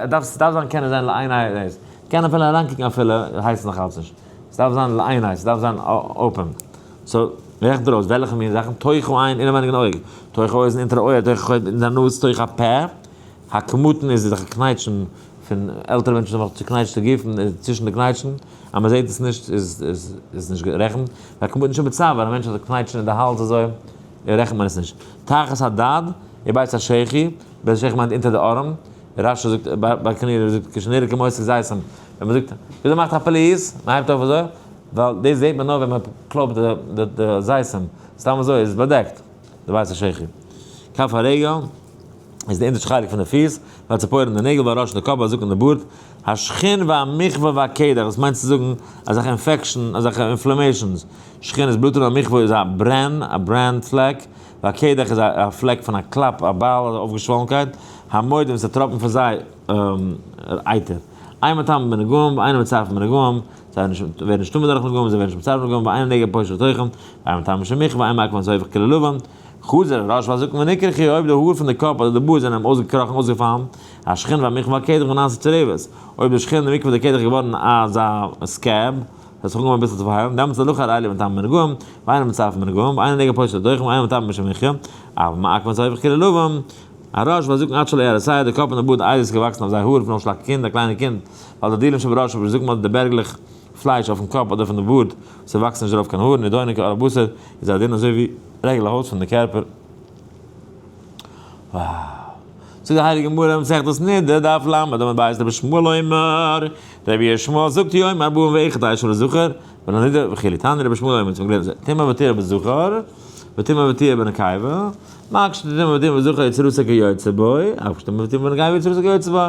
דארף ס'דארף זיין קענען זען לעיני דאס. קען אפילו אריינקוקן אפילו, הייסט נאך אלץ נישט. ס'דארף זיין לעיני, ס'דארף זיין open. so, רעכנט ער אויס וועלכע מין זאכן, תוך העין, אינעווייניג אין אויג, תוך האוזן, אונטער אויער, תוך החוטם, אין די נאז, תוך הפה, הקמטין איז די קנייטשן פון עלטערע מענטשן האבן נאך צוקנייטשטע גופן צווישן די קנייטשן, אז מען זעט עס נישט איז איז נישט גערעכנט, והקמטין שבצוואר, א מענטש האט קנייטשן אין די האלז אזוי, רעכנט מען עס נישט. תחת הדד, ובית השחי, בית השחי מיינט אונטער די ארעם, רש"י זאגט, ברטנורא זאגט כשנראה כמותק זיתים, ווען מען זאגט, וויאזוי מאכט א פליז? מען הייבט אויף אזוי, ווייל דאס זעט מען נאר ווען מען קלויבט די זיתים, סתם אזוי איז עס באדעקט, די בית השחי. כף הרגל איז די אונטערשטע חלק פון די פיס, והציפורן די נעגל והראש די קאפ והזקן די בארד, השחין והמכווה והקדח, דאס מיינט צו זאגן אזעלכע infection, אזעלכע inflammations, שחין איז בלוט און המכווה איז א ברען, א ברענד פלעק, והקדח איז א פלעק פון א קלאפ, א בייל, אדער אויפגעשוואלנקייט, המודים ס'טראפן פון זיי אייטער. אין מטמאין בנגעים, ואינן מצטרפין בנגעים, זיי ווערן נישט טמא דורך נגעים, זיי ווערן נישט מצטרף בנגעים, ואין נגע פושה לתוכם, ואין מטמא משום מכוה, ואין מעכבין את הופך כולו לבן. חזר הראש והזקן ונקרחו, אויב די האר פון די קאפ אדער די בארד זענען אים אויסגעקראכן, אויסגעפאלן, השחין והמכוה והקדח ונעשה צרבת, אויב די שחין די מקווה די קדח איז געווארן אזא scab, עס האט זיך אנגעהויבן אביסל צו פארהיילן, דעמאלטס איז הלכה אלו מטמאין בנגעים, ואינן מצטרפין בנגעים, ואין נגע פושט לתוכם, ואין מטמא משום מחיה, אבל מעכבין את ההופך כולו לבן, הראש והזקן עד שלא יעלה שער, די קאפ און די בארד איידער עס איז געוואקסן אויף זיי האר פון אויפשלאק קינד, א קליינע קינד, ווייל די דילים שבראש אבער זאגט מען די בערגלעך פלייש אויפן קאפ אדער פון די בארד, ס'וואקסט נישט דערויף קיין האר, נידונין כעור הבשר, איז א דין אזוי ווי רעגולער הויט פון די קערפער. Wow. זאגט די הייליגע גמרא מסכת נדה דף ל' עמוד ב' רבי ישמעאל אומר, רבי ישמעאל זאגט יום ארבעים ואחד תשב לזכר, ולנדה וכו' תניא רבי ישמעאל אומר, צום גלעזער, טומאה וטהרה בזכר, וטומאה וטהרה בנקבה, מה כשטומאה וטהרה בזכר יצירתו כיוצא בו, אף כשטומאה וטהרה בנקבה יצירתו כיוצא בו,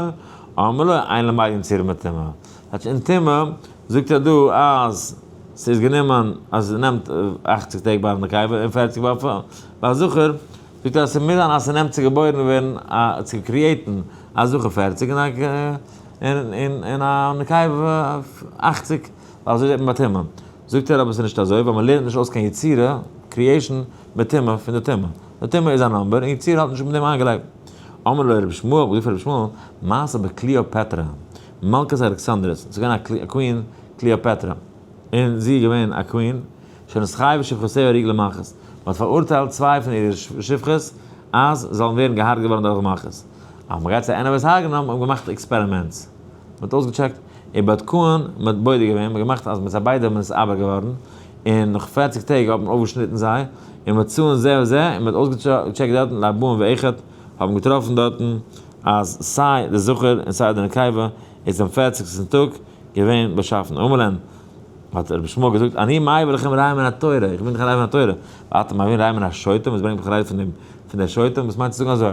אמר לו אין למדין יצירה מטומאה. כאטש אין טומאה זאגט ער דא אז ס'איז גענומען אז עס נעמט 80 טעג ביי א נקבה און 40 ביי א זכר, זאגט ער אז ס'מוז זיין אז ס'נעמט צו געבוירן ווערן א צו create ן א זכר 40 און א נקבה 80, ווייל אזוי זעט מען ביי טומאה. זאגט ער אבער ס'איז נישט אזוי ווייל מ'לערנט נישט אויס קיין יצירה, creation, מטומאה פון די טומאה. די טומאה איז א number און יצירה האט נישט מיט דעם איינגעלייגט. אמר לו רבי ישמעאל, האט געזאגט פאר רבי ישמעאל, מעשה בקליאפעטרא, מלכת אלכסנדרית, ס'איז געווען א queen קליאפעטרא, און זי איז געווען א queen, שנתחייבו שפחותיה הריגה למלכות, מען האט פאראורטיילט צוויי פון אירע שפחות אז זאלן ווערן געהארגעט געווארן דורך די מלכות. אז מען גייט צו ענעוועס הרג'נען האט מען געמאכט experiments, מען האט אויסגעטשעקט, ובדקוהן, מען האט בודק געווען, מען האט געמאכט אז מיט זיי ביידע איז מען נתעבר געווארן, און נאך 40 טעג האט מען אויפגעשניטן זיי, און מצאוהן זה וזה, און מען האט אויסגעטשעקט דארטן לארבעים ואחד, האט מען געטראפן דארטן אז סיי די זכר און סיי די נקבה איז דעם פערציגסטן טאג געווען באשאפן. אמר להם, האט רבי ישמעאל געזאגט, אני מביא לכם ראיה מן התורה, איך בין דיך א ראיה מן התורה, ואתם מביאין ראיה מן השוטים, וואס ברענגט מיך א ראיה פון דעם פון דער שוטים, וואס מיינט צו זאגן אזוי,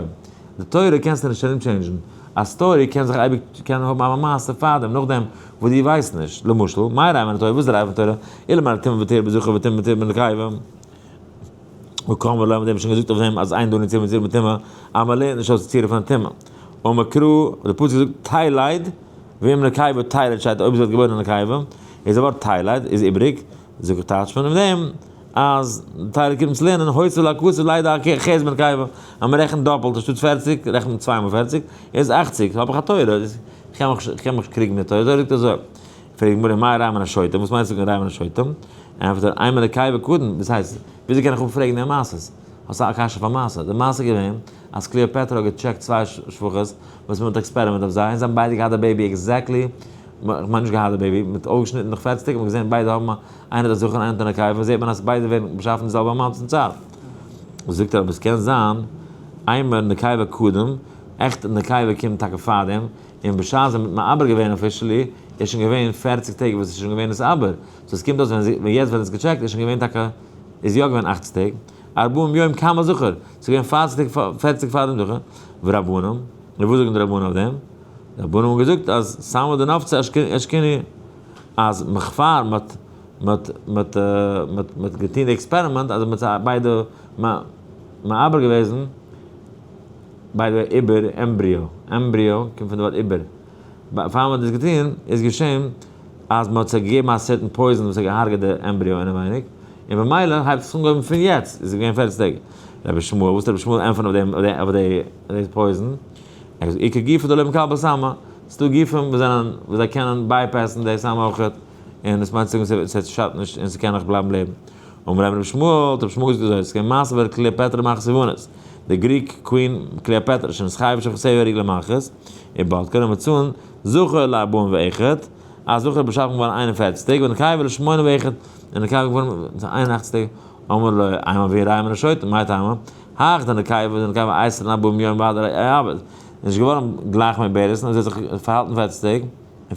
די תורה קענסטו נישט ארום change ן, א story קען זיך אייביג קען האבן א מעשה פארדעם נאכדעם וואס דו ווייסט נישט, למשל, מאי ראיה מן התורה, וואס איז די ראיה פון תורה, אלא מאי טומאה וטהרה בזכר וטומאה וטהרה בנקבה. וקאמר ליה, מ'האט אים שוין געזאגט אויף דעם אז אין דנין יצירה מיט טומאה, אז מ'לערנט נישט אויס יצירה פון טומאה. אמר קרא, די פסוק זאגט תילד, ואם נקבה תלד שטייט אויב זי ווערט געבוירן א נקבה, איז די ווארט תילד איז איבריג, זאג איך טייטש פון דעם אז תילד קומט צו לערנען הוסיף להכתוב לידה אחרת בנקבה, אז מען רעכנט דאפלט אנשטאט 40 רעכנט מען צוויי מאל 40 איז 80, האב איך א תורה, איך קען מיך קריגן מיט תורה, זאגט אזוי, פרעגט די גמרא מאי ראיה מן השוטים, וואס מיינסטו זאגן ראיה מן השוטים? ענטפערט ער אימא נקבה קודם, דאס הייסט, וויאזוי קען איך אפפרעגן די מעשות? האסט א קשיא פאר מעשה? די מעשה איז געווען אז קליאפעטרא האט געטשעקט צוויי שפחות וואס מען האט experiment אויף זיי און זיי האבן ביידע געהאט די baby exactly, כ'מיין נישט געהאט די baby, מען האט אויפגעשניטן נאך 40 טעג האט מען געזען ביידע האבן איינער האט א זכר און איינער האט א נקבה, זעט מען אז ביידע ווערן באשאפן די זעלבע amount פון צייט. זאגט ער אבער עס קען זיין אימא נקבה קודם, עכט נקבה קומט טאקע פארדעם, און בשעת זיי האבן מעבר געווען officially איז שוין געווען 40 טעג וואס איז שוין געווען עס אבער, so עס קומט אויס ווען יעצט ווען עס געטשעקט איז שוין געווען טאקע איז יא געווען 80 טעג, ארבעים יום קמא זכר, ס'איז געווען 40 טעג 40 פאר דעם זכר, ורבנן, און וואס זאגן די רבנן אויף דעם? די רבנן האבן געזאגט אז סמא דנפצא אשכוני, אז מכפר מ'האט מ'האט מ'האט מ'האט געטון די experiment אז מ'האט זיי ביידע מעבר געוועזן, by the way עיבור, embryo, embryo קומט פון די ווארט עיבור, פאר מ'האט דאס געטון איז געשען אז מ'האט זיי געגעבן א certain poison וואס האט געהארגעט די embryo אינעווייניג, און במילא הייבט עס אנגעהויבן פון יעצט, איז געווען 40 טעג. רבי שמואל, וואס האט רבי שמואל ענטפערן אויף דעם אויף די poison? ער האט געזאגט, איכא גופא דלא מקבל סמא, ס'איז דא גופים וואס זענען וואס זיי קענען bypass ן די סם אויכעט, און עס מיינט צו זאגן ס'שאדט נישט און ס'קען נאך בלייבן לעבן. אמר רבי שמואל, האט רבי שמואל געזאגט אזוי, ס'איז געווען מעשה ביי קליאפעטרא מלכת יוונית, די Greek queen קליאפעטרא שנתחייבה שפחותיה הריגה למלכות, ובדקה ומצאן זכר לארבעים ואחד, א זכר איז באשאפן געווארן 41 טעג, ונקבה לשמונה ואחד, און נקבה געווארן 81 טעג, אמר לו, אימא אבי ראיה מן השוטים, מאי טעמא? האך די נקבה, די נקבה עשר און ארבעים יום בעד אבד, איז נישט געווארן גלייך מעוברת, נאר זי האט זיך פארהאלטן 40 טעג, און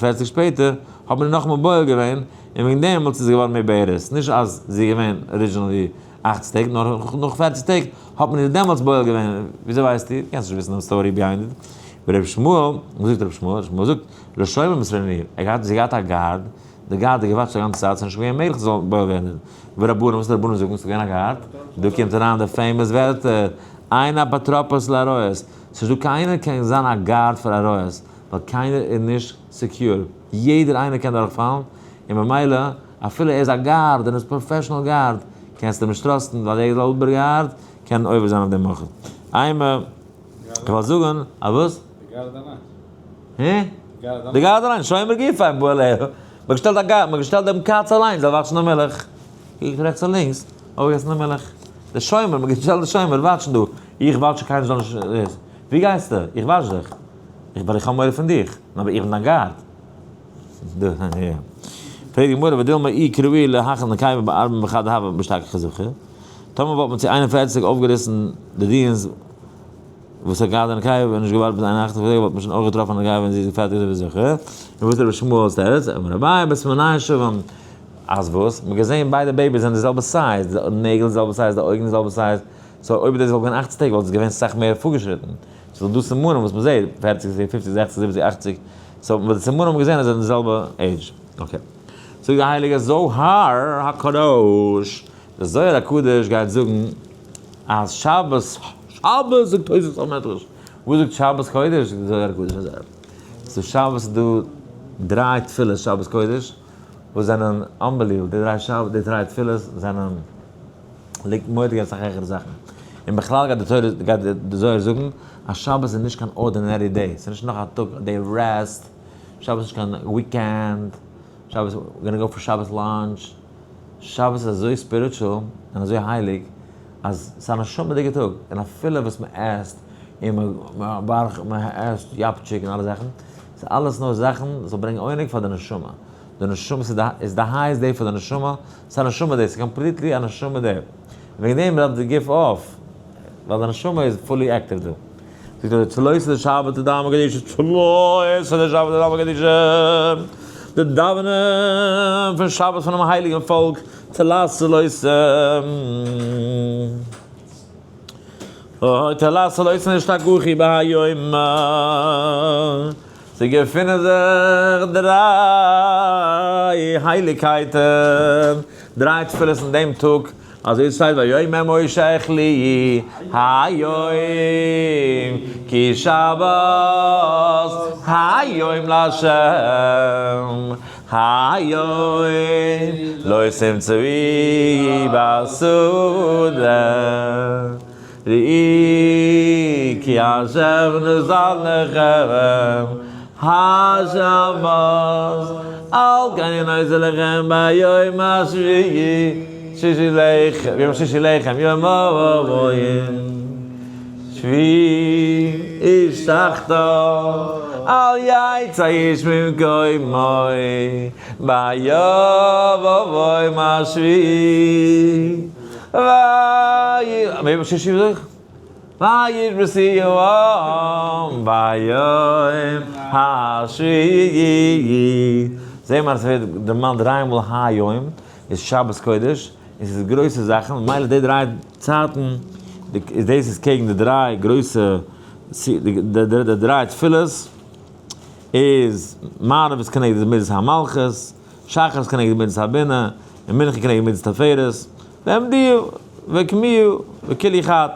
40 שפעטער האט מען איר נאכאמאל בועל געווען, און וועגן דעם וואלט זי געווארן מעוברת, נישט אז זי איז געווען originally 80 טעג, נאר נאך 40 טעג האט מען איר דעמאלטס בועל געווען, וויאזוי ווייסטו? דו קענסט נישט וויסן דעם story behind it. ורבי שמואל, וואס זאגט רבי שמואל? רבי שמואל זאגט, לשומר מסרני, ער האט זי געהאט א guard, די guard האט געוואטשט א גאנצע צייט, ס'איז נישט געווען מעגליך זי זאל בועל ווערן. ורבנן, וואס די רבנן זאגן, ס'איז געווען א guard, דא קומט אריין די famous ווערטער, אין אפוטרופוס לעריות, ס'איז דא קיינער קען זיין א guard פאר עריות, ווייל קיינער איז נישט secure, יעדער איינער קען דורכפאלן, און ממילא אפילו ער איז א guard און איז professional guard, קענסטו אים נישט trust ן, ווייל דער זעלבער guard קען עובר זיין אויף דעם אויך. איינמאל, איך וועל זאגן, א וואס? די guard אליין. הע? די guard אליין, שומר גופא בועל ער. מ'האט געשטעלט א guard, מ'האט געשטעלט דעם קאץ אליין זאל וואטשן די מילך. קוק רעכטס און לינקס, אויפגעגעסן די מילך. די שומר, מ'האט געשטעלט די שומר וואטשן דא. איך וואטש קיינער זאל נישט דאס. ווי גייסטו? איך וואטש דיך. איך ווייל איך האב מורא פון דיך. אבער איך בין דיין guard. פרעגט די גמרא, ודילמא אי קראי להכן נקבה בארבעים וחד הוה משתכח זכר. טאמער וואלט מען צו 41 אויפגעריסן די דיענס וואס האט געהאט די נקבה און נישט געווארט ביז 81 טעג וואלט מען שוין אויך געטראפן א נקבה ווען זי איז פערטיג אזוי ווי זכר. און וואס איז רבי שמואל'ס תירוץ? אמר אביי בסימנייהו שוין. אז וואס? מ'האט געזען ביידע babies זענען די זעלבע size, די נעגל די זעלבע size, די אויגן די זעלבע size, so אויב דאס וואלט געווען 80 טעג וואלט עס געווען סאך מער פארגעשריטן. ס'איז דא סימנים וואס מ'זעט, 40, 50, 60, 70, 80, so מיט די סימנים האט מען געזען אז זיי זענען די זעלבע עידזש. okay. זאגט די הייליגע זוהר הקדוש, דער זוהר הקדוש גייט זאגן אז שבת, שבת זאגט תוספות המדרש, וואס זאגט שבת קודש? זאגט דער זוהר הקדוש אזוי, so שבת איז דא דריי תפילות שבת קודש וואס זענען unbelievable, די דריי שבת, די דריי תפילות זענען ליגט מורא'דיג אסאך העכערע זאכן, און בכלל גייט די תורה, גייט די זוהר זאגן אז שבת איז נישט קיין ordinary day, ס'איז נישט נאך א טאג, א day rest, שבת איז נישט קיין weekend, שבת, we're gonna go for שבת lunch, שבת איז אזוי spiritual און אזוי הייליג אז ס'איז א נשמה'דיגע טאג, און אפילו וואס מ'עסט און מ'בארך, מ'עסט יאפטשיק און אלע זאכן, ס'איז אלעס נאר זאכן וואס זאל ברענגען עונג פאר די נשמה, די נשמה איז די highest day פאר די נשמה, ס'איז א נשמה day, ס'איז completely א נשמה day, וועגן דעם דארף די גוף אויף, ווייל די נשמה איז fully active דא. זאגט ער, צלותא דשבתא דעלמא קדישא, צלותא דשבתא דעלמא קדישא, די דאווענען פון שבת פונעם הייליגן פאלק, תלת צלותא, אוי תלת צלותא נשתכחו בהאי יומא, ס'געפינען זיך דריי הייליגקייטן, דריי תפילות אין דעם טאג. אזוי שטייט ויאמר משה אכלו היום כי שבת היום לה' היום לא תמצאו בשדה ראו כי השם נתן לכם השבת על כן הנה עושה לכם ביום השביעי שישי לחם, יום שישי לחם, יום אוהבים, שביעי איש תחתו, אל יצא איש ממקומו, ביום השביעי, ויהי, שישי זאג איך? וישבתו העם ביום השביעי. זעהן מיר אז ס'ווערט דערמאנט דריי מאל היום איז שבת קודש, און ס'איז גרויסע זאכן, ממילא די דריי צייטן, דאס איז קעגן די דריי גרויסע, די דריי תפילות, איז מעריב איז כנגד די מידת המלכות, שחרית כנגד די מידת הבינה, און מנחה כנגד מידת תפארת, ועמדו וקמיעו וכולי חד,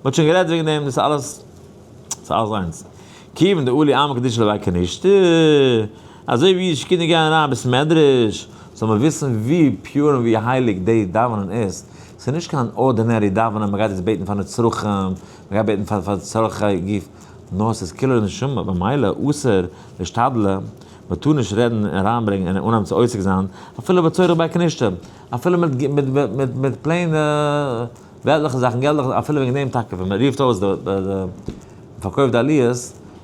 מ'האט שוין גערעדט וועגן דעם, דאס איז אלעס, ס'איז אלעס איינס. כיוון דעלי עמא קדישא לבי כנישתא, אזוי ווי אידישע קינדער גייען אריין בית מדרש, זאל מען וויסן ווי pure און ווי הייליג די דאווענען איז, ס'איז נישט קיין ordinary דאווענען, מ'גייט יעצט בעטן פאר נצרכים, מ'גייט בעטן פאר פאר צרכי גוף, נאר ס'איז כולו נשמה, במילא אסור להשתדל, מ'טאר נישט רעדן און אריינברענגען און אנהייבן צו עוסק זיין, אפילו בצורך בי כנישתא, אפילו מיט מיט מיט מיט plain וועלטליכע זאכן, געלטליכע, אפילו וועגן דעם טאקע ווען מען רופט אויס די די פארקויפט די עליות,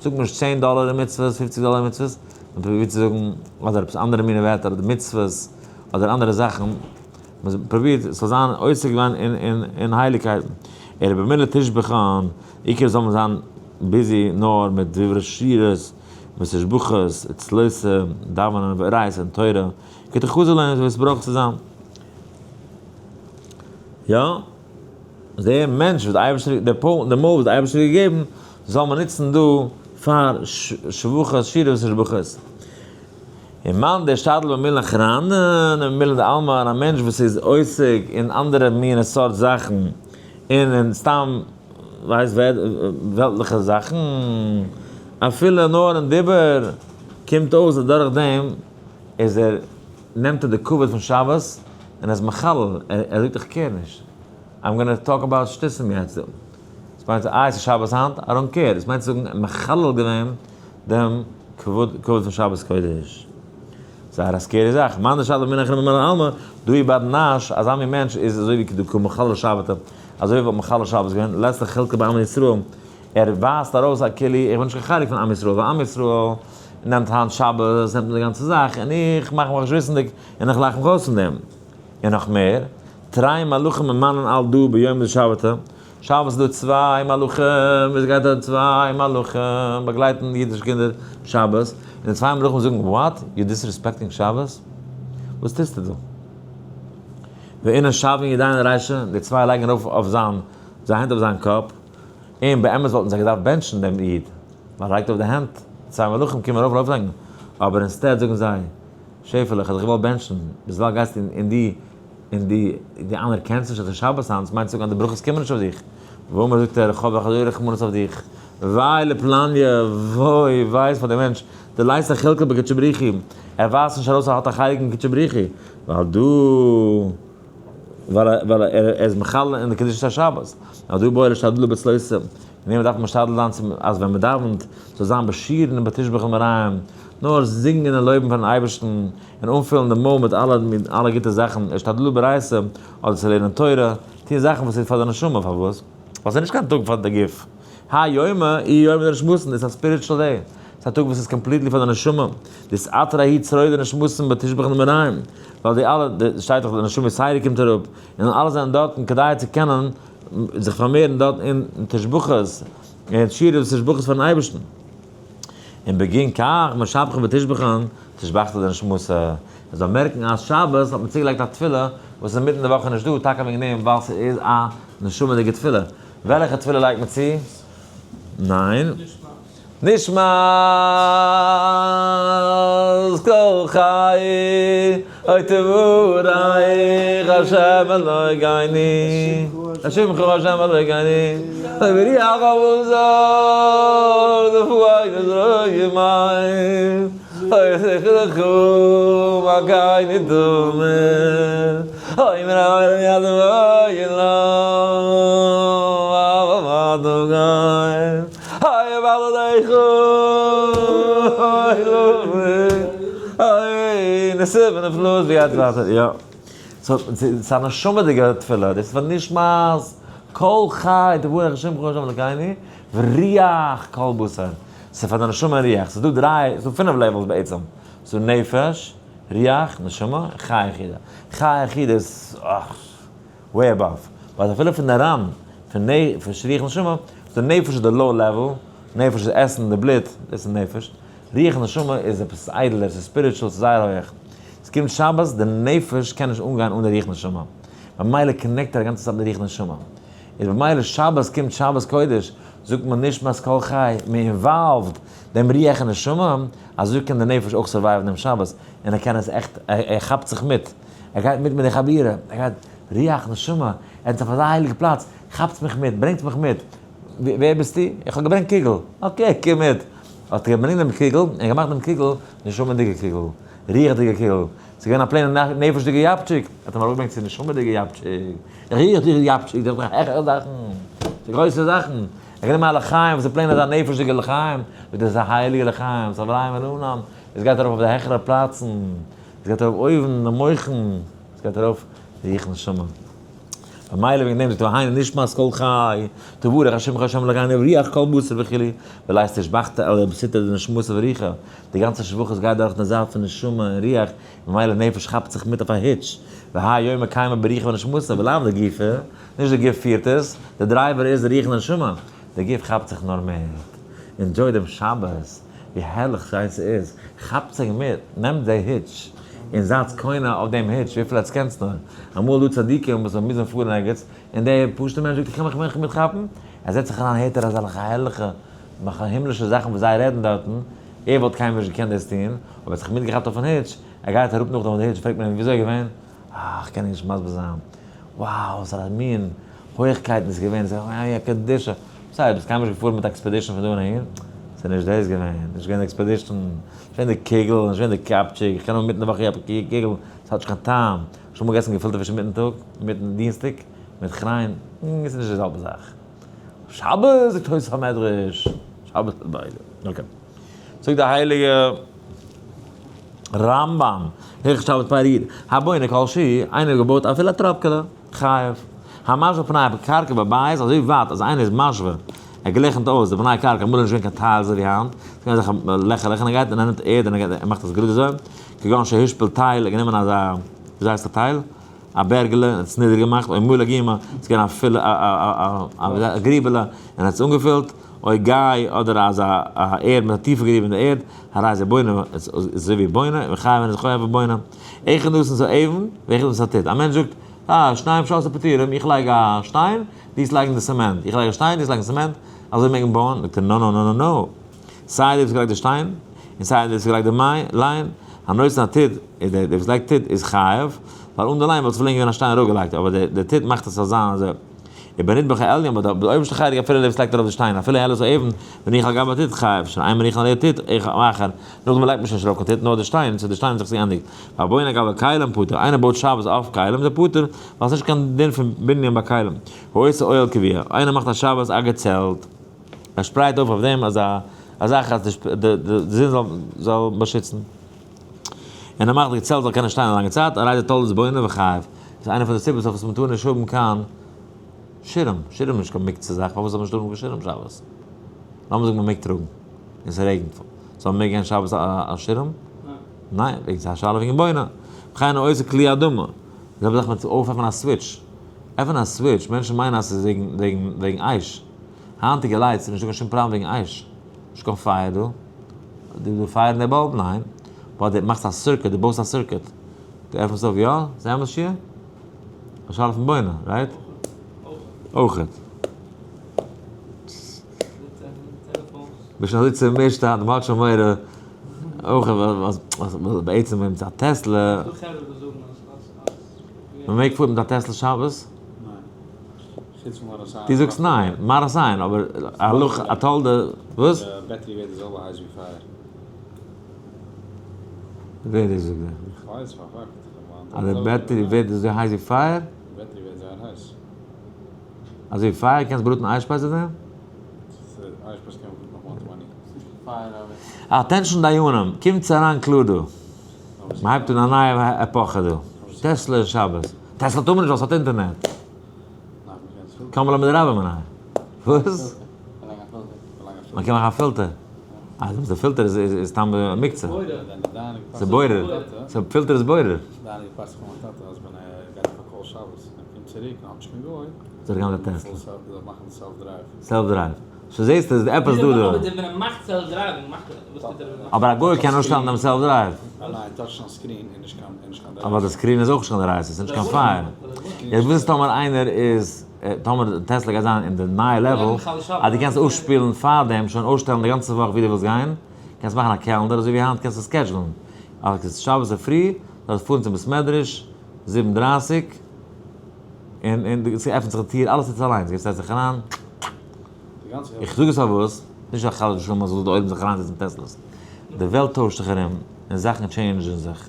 זאגט מען נישט 10 דאלער אין מצוות, 50 דאלער אין מצוות, מען פרובירט צו זאגן אדער עפעס אנדערע מיני ווערטער אדער מצוות אדער אנדערע זאכן, מען פרובירט ס'זאל זיין עוסק געווען אין אין אין הייליגקייטן. ער במילה תשבחן, עיקר זאל מען זיין busy נאר מיט דברי שירות ותשבחות, צלותא, דאווענען ואורייתא און תורה, כתחזו להם ווי עס ברויך צו זיין. יא, דער מענטש וואס די אייבערשטער, דער פה און דער מויל וואס די אייבערשטער האט געגעבן, זאל מען נוצן דא פאר שבחות, שירה ותשבחות. און מאן דער שתדל במילין אחרנין און במילין דעלמא, און א מענטש וואס איז עוסק אין אנדערע מיני סארט זאכן, און אין סתם ווייסט וועלטליכע זאכן, אפילו נאר אין דיבור, קומט אויס אז דורך דעם איז ער, נעמט ער די כבוד פון שבת און איז מחלל, ער זאגט איך care נישט, I'm gonna talk about שטותים יעצט דא. דאס מיינט איי ס'איז שבת היינט? I don't care. דאס מיינט צו זאגן מחלל געווען דעם כבוד פון שבת קודש. זייער א scary זאך. מאן דשתדל במילין אחרנין ובמילין דעלמא, דא איבער נאש, אזא מין מענטש איז אזוי ווי כדקא מחלל שבת, אזוי ווי וואלט מחלל שבת געווען, לית ליה חולקא בעמא ישראל, ער ווייזט ארויס א כאילו איך בין נישט קיין חלק פון עם ישראל, ווייל עם ישראל נעמט היינט שבת, נעמט מען די גאנצע זאך, און איך מאך מיך נישט וויסנדיג, און איך לאך מיך אויס פון דעם. און נאך מער, תרי מלאכים ממנן על דא ביום דשבתא, שבת איז דא צוויי מלאכים, וואס גייט דארט צוויי מלאכים באגלייטן אידישע קינדער שבת, און די צוויי מלאכים זאגן what? You disrespecting שבת? וואס טוסטו דא? ואינון שוין ידין רישא, די צוויי לייגן ארויף אויף זיין זיי הענט אויף זיין קאפ, און באמת וואלטן זיי געדארפט בענטשן דעם איד, ווייל ער לייגט אויף די הענט, צוויי מלאכים קומען ארויף און אויפלייגן, אבער instead זאגן זיי, שעפעלע, איך האב דיך געוואלט בענטשן, ביזדערווייל גייסטו און די און די די אנערקענסט נישט אז ס'איז שבת היינט, ס'מיינט צו זאגן אז די ברכות קומען נישט אויף דיך. ואמר זאגט ער, איך האב אזוי רחמנות אויף דיך, וויי לפלניא, וואוי וויי איז פאר דעם מענטש, דלית ליה חולקא בקודשא בריך הוא, ער ווייזט נישט ארויס אז ער האט א חלק אין קודשא בריך הוא, ווייל דא, ווייל ווייל ער איז מחלל אין די קדושת השבת, אז דא בעי לאשתדלא בצלותא, און דעם דארף מען משתדל זיין צו אז ווען מען דאווענט זאל זיין בשירין ובתשבחין למרעים, נאר זינגען און לויבן פארן אייבערשטן, און אנפילן די מויל מיט אלע מיט אלע גוטע זאכן, השתדלו באורייתא, אדער צו לערנען תורה, טון זאכן וואס איז פאר די נשמה, פארוואס? ווייל ס'איז נישט קיין טאג פאר די גוף. האי יומא, איהו יומא דנשמתין, דאס איז א spiritual day, ס'איז א טאג וואס איז completely פאר די נשמה, דאס אתרא ההיא צרור דנשמתין בתשבחין דמרעים, ווייל די אלע, די שטייט דאך די נשמה יתירה קומט אראפ, און אלע זענען דארטן כדי צו קענען זיך פארמערן דארט אין תשבחות, און שירה ותשבחות פארן אייבערשטן. און בגין כך משבחין ותשבחין, תשבחתא דנשמתא, מען זאל מערקן אז שבת האט מען צוגעלייגט א תפילה וואס איז אינמיטן די וואך נישט דא, טאקע וועגן דעם ווייל ס'איז א נשמה'דיגע תפילה. וועלכע תפילה לייגט מען צו? ניין. נשמת כל חי, אוי תבורך השם אלוקינו, שמך השם אלוקינו, אוי ורוח הבשר תפוח נזרעי מים, אוי זכרך מגני דומה, אוי מרמר יד ואוי לא, אוי בעל אוי נסים ונפלאות ביד ווייטער, יא. so, ס'איז א נשמה'דיגע תפילה, דאס איז פאר נשמת כל חי, תבורך שמך השם אלוקינו, ורוח כל בשר. ס'איז פאר די נשמה און רוח. ס'איז דא דריי, ס'איז דא פינף levels בעצם. ס'איז דא נפש, רוח, נשמה, חי יחידה. חי יחידה איז, way above. but אפילו פון די רם, פון נפש, רוח, נשמה, די נפש איז די low level, נפש איז עסן די בלוט, דאס איז נפש. רוח נשמה איז עפעס איידעלער, ס'איז spiritual, ס'איז זייער הויעך. עס קומט שבת, די נפש קען נישט אנגיין אן די רוח נשמה. ממילא connect ער א גאנצע צייט מיט די רוח נשמה. איז במילא שבת קומט שבת קודש, זאגט מען נשמת כל חי, מען involved דעם רוח און נשמה, אזוי קען די נפש אויך survive ן דעם שבת, און ער קען עס עכט, ער כאפט זיך מיט, ער גייט מיט מיט די חבורה, ער גייט, רוח נשמה, ער איז אויף אזא הייליגע פלאץ, כאפטס מיך מיט, ברענגטס מיך מיט, ווער ביסטו? איך האב געברענגט קוגל, okay קום מיט, האט ער געברענגט דעם קוגל, און געמאכט דעם קוגל נשמה'דיגע קוגל, רוח'דיגע קוגל, ס'איז געווען א plain ע נפש'דיגע יאפטשיק, האט אים ארויפגעברענגט צו נשמה'דיגע יאפטשיק, רוח'דיגע יאפטשיק, דאס איז דאך העכערע זאכן, ס'איז גרויסע זאכן, ער האט גענומען א לחיים וואס איז plain אזא נפש'דיגע לחיים, זאגט ער, דאס איז א הייליגע לחיים, ס'איז אברהם אילנם, עס גייט ארויף אויף די העכערע פלאצן, עס גייט ארויף אויבן אין די מוחין, עס גייט ארויף רוח נשמה. ממילא וועגן דעם זאגט ער היינו נשמת כל חי, תבורך השם השם אלקינו ורוח כל בשר וכו', ולית תשבחתא אלא בסטרא דנשמתא ורוחא, די גאנצע שבחות גייט דורך די זייט פון נשמה און רוח, ממילא נפש כאפט זיך מיט אויף א היטש, והאי יומא קיימא ברוחא ונשמתא ולאו דגופא, נישט די גוף פירט עס, די driver איז די רוח און נשמה, די גוף כאפט זיך נאר מיט. enjoy דעם שבת, ווי הערליך שיין ס'איז, כאפט זיך מיט, נעמט די היטש, און זייטס קונה אויף דעם היטש וויפיל עטס קענטס נאר. אמאל איז דא צדיקים וואס מוזן פארן ערגעץ, און דער פשוט'ער מענטש זאגט איך קען מיך מיטכאפן, ער זעצט זיך אריין הערט ער אזעלכע הערליכע הימלישע זאכן וואס זיי רעדן דארטן, ער וואלט קיינמאל נישט געקענט דאס טון, אבער ער האט זיך מיטגעכאפט אויפן היטש, ער גייט אראפ נאכדעם אויף די היטש פרעגט מען אים וויאזוי איז געווען? אה, איך קען נישט מסביר זיין, wow וואס פאר א מין הויכקייטן איז געווען, ס'איז א קדושה, בסדר ביסט קיינמאל נישט געפארן מיט expedition פון דא און אהין, ס'איז נישט דאס געווען, נישט געווען די expedition, נישט געווען די קוגל, נישט געווען די קאפטשיק, איך קען האבן אינמיטן די וואך קוגל, ס'האט נישט קיין טעם, שוין אמאל געגעסן געפילטע פיש אינמיטן טאג, אינמיטן דינסטאג, מיט כריין, ס'איז נישט די זעלבע זאך. שבת זאגט הויז המדרש, שבת איז ביידע, okay. זאגט די הייליגע רמב ם, הלכות שבת פרק י', הבונה כל שהוא, איינער האט געבויט אפילו א טראפקעלע, חייב. המשווה פני הקרקע בבית, אזוי ווייט אז איינער איז משווה, ער גלעכנט אויס די פני קרקע, אמאל איז נישט געווען קיין tiles אזוי ווי היינט, ס'איז געווען אזעלכע לעכערלעך און ער גייט און ער נעמט ערד און ער מאכט עס גראד אזוי, כגון שהשפיל תל, ער האט גענומען אזא, וויאזוי הייסט א תל? א בערגעלע און עס נידעריג געמאכט, או מלא גומא, עס איז געווען א פילע א גריבעלע און האט עס אנגעפילט, או גיא, אדער אזא ערד מיט א טיפע גריב אין די ערד, הרי זה בונה, עס איז אזוי ווי בונה, וחייב און איז חייב בבונה. אחד נתן את האבן, ואחד נתן את הטיט. א מענטש זאגט, אה, שניים שעשו פטורים, איך לייג א שטיין, דו וועסט לייגן די צעמענט, איך לייג א שטיין, דו וועסט לייגן צעמענט, אזוי מעג מען בויען? זאגט ער, no no no no no. סיי דער וואס האט געלייגט די שטיין, און סיי דער וואס האט געלייגט די ליים, הנותן הטיט, איז דער וואס לייגט טיט איז חייב, ווייל אן די ליים וואלט עס פלעין געווען א שטיין אראפגעלייגט, אבער דער טיט מאכט עס זאל זיין אזוי. ובנדבך העליון, ביי די אויבערשטע חלק אפילו דער וואס לייגט ארויף די שטיין, אפילו העלאת האבן, מניח על גבי הטיט חייב, שאין מניחין עליה טיט, אחר, נאכדעם לייגט מען שוין נישט ארויף קיין טיט, נאר די שטיין, so די שטיין האט זיך צוגעענדיגט. והבונה גבי כלים פטור, איינער בויט שבת אויף כלים איז ער פטור, ווייל ס'איז נישט קיין דין פון בנין ביי כלים. העושה אוהל קבוע, איינער מאכט א שבת א געצעלט. ער שפרייט אויף אויף דעם אזא א זאך אז די זון זאל זאל באשיצן, און ער מאכט די געצעלט זאל קענען שטיין א לאנגע צייט, הרי זה תולדת בונה וחייב, דאס איז איינע פון די סיבות פארוואס מען טאר נישט האבן קיין שירעם, שירעם איז נישט קיין מוקצה זאך, פארוואס זאל מען נישט האבן קיין שירעם שבת? לאמיר זאגן מען מעג טראגן, און ס'רעגנט, זאל מען מעגן גיין שבת א שירעם? ניין, וועגן ס'איז א שאלה וועגן בונה, וכן העושה כלי אדמה, די זעלבע זאך מיט אויפעפענען א switch, עפענען א switch, מענטשן מיינען אז ס'איז וועגן וועגן וועגן אש, היינטיגע lights איז נישטא קיין שום פראבלעם וועגן אש, נישט קיין פייער דא, דא דא פייער אין די bulb? ניין, but דו מאכסט א circuit, דו בויסט א circuit, דו עפענסט אויף יא? איז אמת שיע? א שאלה פון בונה, right? אויכעט. מ'איז שוין אזוי צומישט היינט, מ'האט שוין מורא אויך אז בעצם ווען ס'איז א Tesla. ס'דא חברה וואס זאגן אז אז. מ'מעג פארן מיט א Tesla שבת? ניין. חוץ פון מרת עין. דו זאגסט ניין, מרת עין, אבער הלכה א תולדה, וואס? די battery ווערט די זעלבע הייס ווי פייער. ווער דאס זאגט דיר? איך ווייס פאר א פאקט. אז די battery ווערט אזוי הייס ווי פייער? די battery ווערט זייער הייס. אזוי ווי פייער? קענסט בראטן אייערשפייז אויף דעם? אייערשפייז קען מען נאך 120. Attention דיינים, קומטס אריין קלאר דא. מ'הייבט אן א נייע עפאכע דא. Tesla און שבת. Tesla טאר מען נישט ווייל ס'האט אינטערנעט. קאמעלע מיט די רבי מנין. וואס? מען קען מאכן א פילטער. אה, די פילטער איז איז סתם מוקצה. ס'איז בורר. ס'איז פילטער איז בורר. זאל גיין מיט א Tesla. Self drive. So זעסטו איז עפעס דא דא. אבער א גוי קען אויסשטעלן דעם self drive. אבער די screen איז אויך נישט קיין דרייסער, ס'איז נישט קיין פייער. יעצט וואס איז טאמער איינער איז, טאמער Tesla גייט זיין אין די נייע level, אז דו קענסט אויסשפילן פארדעם, שוין אויסשטעלן די גאנצע וואך ווי דו ווילסט גיין, קענסט מאכן א calendar, אזוי ווי היינט קענסטו schedule ן, אז עס איז שבת צופרי, זאלסט פארן צום בית מדרש, 7:30, און און ס'עפנט זיך די טיר, אלעס טוט זיך אליינס, געבסט זיך אריין, איך זאג עס פארוואס, נישט ווייל חס ושלום אז זאל די עולם זיך אריינזעצן מיט Teslas, די וועלט טוישט זיך ארום, און זאכן change ן זיך,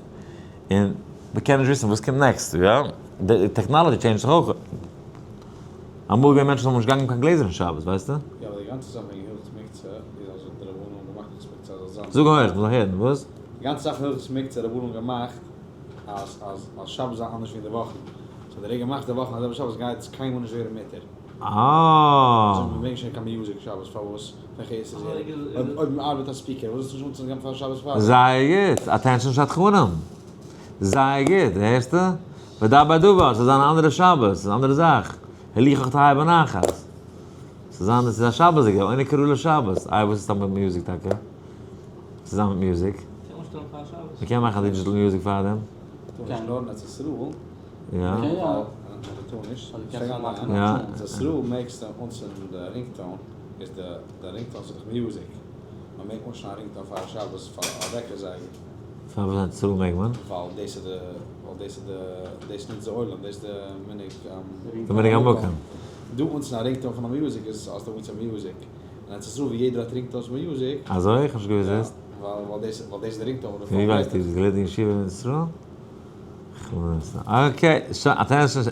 און מ'קען נישט וויסן וואס קומט next, יא? די technology change ט זיך אויך. אמאל געווען מענטשן וואס האבן נישט געגאנגען קיין גלעזער אין שבת, ווייסטו? יא, אבער די גאנצע זאך וועגן הלכות מוקצה איז אז די רבנים האבן געמאכט הלכות מוקצה אז זאל זיין. זאג הויך, מ'זאל הערן, וואס? די גאנצע זאך פון הלכות מוקצה רבנים האבן געמאכט אז אז אז שבת זיין אנדערש ווי אין די וואכן. So די רגע מאכט די וואכן אזוי ווי שבת גייט עס קיינמאל נישט ווערן מותר. אה. זאג מיר שוין קיין music שבת פארוואס? וועלכע איסור איז ער? אויב מען ארבעט א speaker וואס זאלסטו נישט אנצינדן פאר שבת פאר? זייער גוט, attention שדכנים. זייער גוט, הערסטו? ודבר דבר, ס'איז אן אנדערע שבת, ס'איז אן אנדערע זאך. הליכך תהא בנחת. ס'איז אן, ס'איז א שבת'דיגע, עונג קרא לשבת. איי וואס איז דא מיט music טאקע? ס'איז מיט music. מ'קען מאכן digital music פאר דעם. יא. יא. ישראל מעגסטו אנצינדן די ringtone, איז די די ringtone איז דאך music, מען מעג אנשטעלן א ringtone פאר שבת פאר א וועקער זייגער. פאר וואס אין ישראל מעג מען? ווייל דאס איז די ווייל דאס איז די דאס נוצט די עולם דאס איז די מנהג. די מנהג המקום. דא אנצינדן א ringtone פון א music איז האסטו אנגעצינדן music, און אין ישראל ווי יעדער האט ringtones פון music. אזוי? איך האב נישט געוואוסט. ווייל ווייל דאס ווייל דאס איז די ringtone. פון ווי ווייסטו? ביסט געלערנט אין ישיבה אין ישראל? Okay, שוין, attention.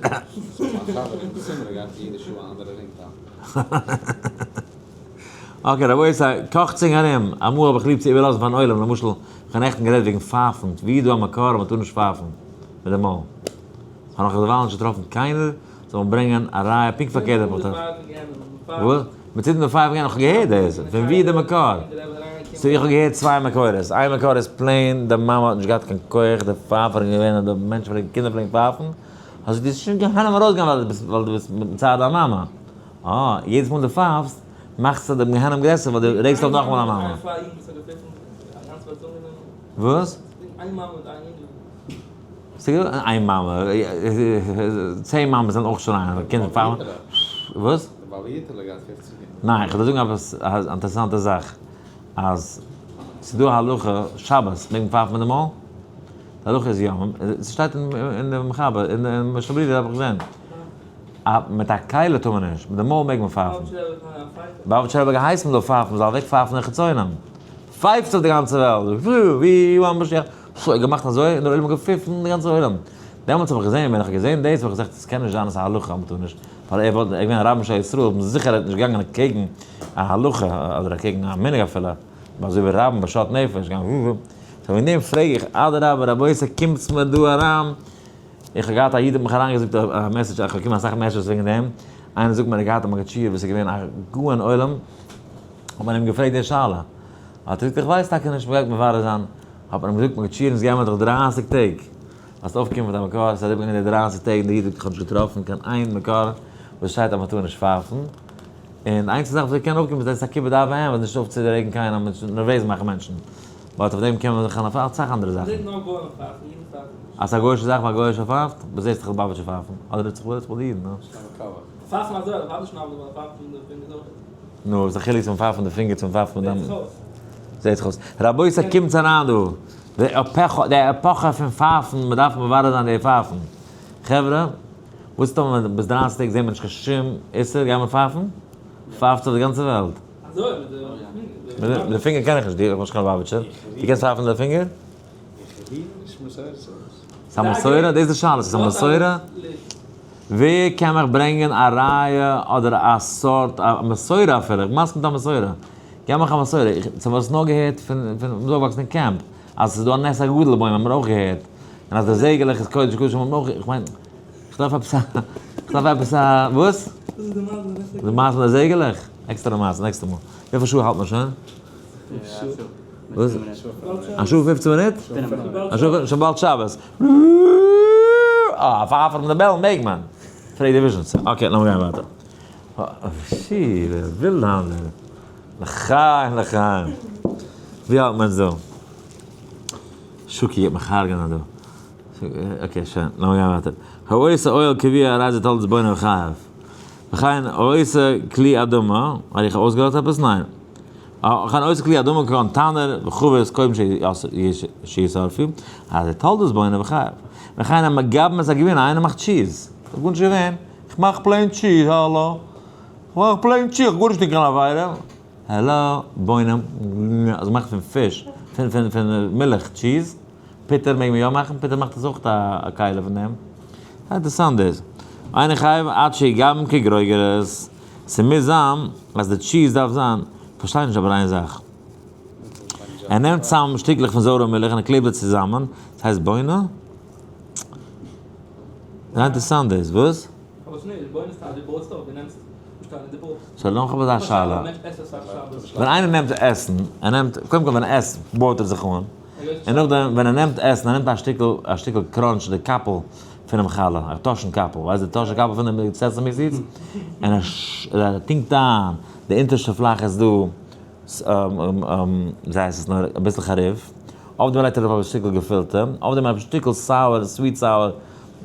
Okay, רבותי, קאכט זיך ארום. אמאל האב איך ליב צו איבערלאזן פארן עולם, למשל, איך האב נעכטן גערעדט וועגן פייפן, ווי איז דא א מקור אז מען טאר נישט פייפן מיט די מויל? איך האב נאך דערווייל נישט געטראפן קיינער זאל מיר ברענגען א ראיה פונקט פארקערט ווי איך האב געטראפן. וואס? מען טוט מיט פייפן איך האב געהערט דאס, פון ווי איז די מקור? So איך האב געהערט צוויי מקורות, איין מקור איז plain, די מאמע האט נישט געהאט קיין כח, די פייפער איז געווען אז די מענטשן פלעגן, קינדער פלעגן פייפן, האט זי געזאגט שוין גיהנום ארויסגיין ווייל דו ביסט, ווייל דו ביסט מצער דיין מאמע. אה, יעדעס מאל דו פייפסט, מאכסטו דעם גיהנום גרעסער ווייל דו רעגסט אויף נאכאמאל דיין מאמע. וואס? ס'איז געווען איין מאמע, 10 מאמעס זענען אויך שרייען, קינדער פייפן. וואס? ניין, איך וועל דיר זאגן עפעס א אינטערעסאנטע זאך, אז ס'איז דא א הלכה, שבת מעג מען פייפן מיט די מויל? די הלכה איז יא, ס'שטייט אין די מחבר, אין די משנה ברורה האב איך געזען, אז מיט א כלי טאר מען נישט, מיט די מויל מעג מען פייפן. באבטשער האט געהייסן מ'זאל פייפן, מ'זאל אוועק פייפן די חיצונים. פייפט אויף די גאנצע וועלט, ווי וואן משיח, so ער האט געמאכט אזוי און דער עולם האט געפיפן, די גאנצע עולם. דעמאלטס האב איך געזען, ווען איך האב געזען דאס האב איך געזאגט עס קען נישט זיין אז ס'איז א הלכה אז מ'טאר נישט, ווייל ער וואלט, ער איז געווען א רבן של ישראל, איך בין זיכער ער האט נישט געגאנגען אקעגן א הלכה אדער אקעגן א מנהג אפילו, אבער אזוי ווי רבן בשאט נפש, געגאנגען וואו וואו. So וועגן דעם פרעג איך, אדרבה רבותי קומטס מיר דא אריין, איך האב געהאט א איד האט מיך אריינגעזאגט א message, איך האב באקומען אסאך messages וועגן דעם, איינער זאגט מיר ער האט געהאט א מגיד שיעור וואס איז געווען א גאון עולם, האט מען אים געפרעגט די שאלה, האט ער געזאגט איך ווייס טאקע נישט, מ'גייט מברר זיין, האט מען אים געזאגט מגיד שיעור אונז געבן מיר דיך 30 טעג, זאלסט אויפקומען מיט א מקור, ס'איז אריבערגעגאנגען די 30 טעג און די איד זאגט איך האב נישט געטראפן קיין איין מקור וואס שטייט אז מ'טאר נישט פייפן, און די איינציגסטע זאך וואס ער קען אויפקומען איז דאס א כיבוד אב ואם, נישט אויפצורעגן קיינעם, נישט נערוועז מאכן מענטשן, but אויף דעם קען מען זיך אויף אסאך אנדערע זאכן. אז ס'איז א גוי'אישע זאך ווייל גוי'אישע פייפט, וואס זעסט דיך ליובאוויטשער פייפן? אדער איז זיך וויל די אידן, הא? פייפן אזוי, אבער פייפן נישט נאר ווייל פייפן די פינגער אויך. נו, וואס איז די חילוק צום פייפן די פינגער צום פייפן מיט דיין. זעט זיך אויס. רבותי קומטס אריין דא. די עפאכע, די עפאכע פון פייפן, מען דארף מברר זיין די פייפן. חברה, וואס טון ווען ביז 30 טעג זעט מען נישט קיין שום איסור, גייט מען פייפן? פייפט אויף די גאנצע וועלט. אזוי מיט די מיט די פינגער קען איך נישט, איך בין נישט קיין ליובאוויטשער. דו קענסט פייפן מיט די פינגער? איך ריר נישט מסורת אויס. ס'איז א מסורה? דאס איז די שאלה, ס'איז א מסורה? ווער קען מיך ברענגען א ראיה אדער א סארט א מסורה אפילו, איך מסכים מיט א מסורה, געב מיך א מסורה, איך האב עס נאר געהערט פון פון מ'איז אויפגעוואקסן אין קעמפ, אז ס'איז דא א נס הגדול בוים האט מען אויך געהערט, און אז די זעגעלעך איז קודש קדשים האט מען אויך, איך מיין, איך דארף עפעס א, איך דארף עפעס א, וואס? וואס איז די מעשה מיט די זעגעלעך? די מעשה מיט די זעגעלעך? עקסטערע מעשה, נעקסטע מאל. וויפיל שעה האלט מען שוין? וואס? א שעה 15 מינוט? א שעה שוין באלד שבת. אה, פייפן מיט די בעל מעג מען. פרעג די וויזשניצער. okay, לאמיר גיין ווייטער. שי, ווילד היינט. לחיים לחיים. ווי האלט מען דא? שוקי גייט מיך הרג'נען דא. okay, שוין, לאמיר גיין ווייטער. העושה אוהל קבוע הרי זה תולדת בונה וחייב. וכן העושה כלי אדמה, האב איך אויסגעלאזט עפעס? ניין. וכן העושה כלי אדמה כגון תנור וחבית קודם שישרפו, הרי זה תולדת בונה וחייב. וכן המגבן את הגבינה, איינער מאכט cheese. כ'האב גארנישט געווען. כ'מאך plain cheese, האלא. כ'מאך plain cheese, כ'האב גארנישט קיין עבירה. האלא, בונה, אז מ'מאכט פון פיש, פון פון פון מילך cheese, פיטער מעג מען יא מאכן? פיטער מאכט עס אויך א כלי פון דעם. אינטערעסאנט דאס. אינו חייב עד שיגבן כגרוגרת. ס'מוז זיין אז די cheese דארף זיין, כ'פארשטיי נישט אבער איין זאך. ער נעמט צאם שטיקלעך פון זויערע מילך און ער קלעבט זיי צוזאמען, ס'הייסט בונה? זייער אינטערעסאנט דאס, וואס? פארוואס נישט? בונה איז טייטש דו בויסט אויף, דו נעמסט שטיין און דו בויסט. so לאמיך אבער אזא שאלה. ווען איינער נעמט עסן, ער נעמט, קודם כל ווען ער עסט בויעט ער זיך אן, און נאכדעם ווען ער נעמט עסן, ער נעמט א שטיקל, א שטיקל crunch די קאפל פונעם חלה, א טאשן קאפל, ווייסט די טאשן קאפל פון די sesame seeds, און ער טונקט איין די אונטערשטע פלאך איז דא, ווי הייסט עס נאר, אביסל חריף, אויף דעם לייגט ער ארויף א שטיקל געפילטע, אויף דעם א שטיקל sour, sweet sour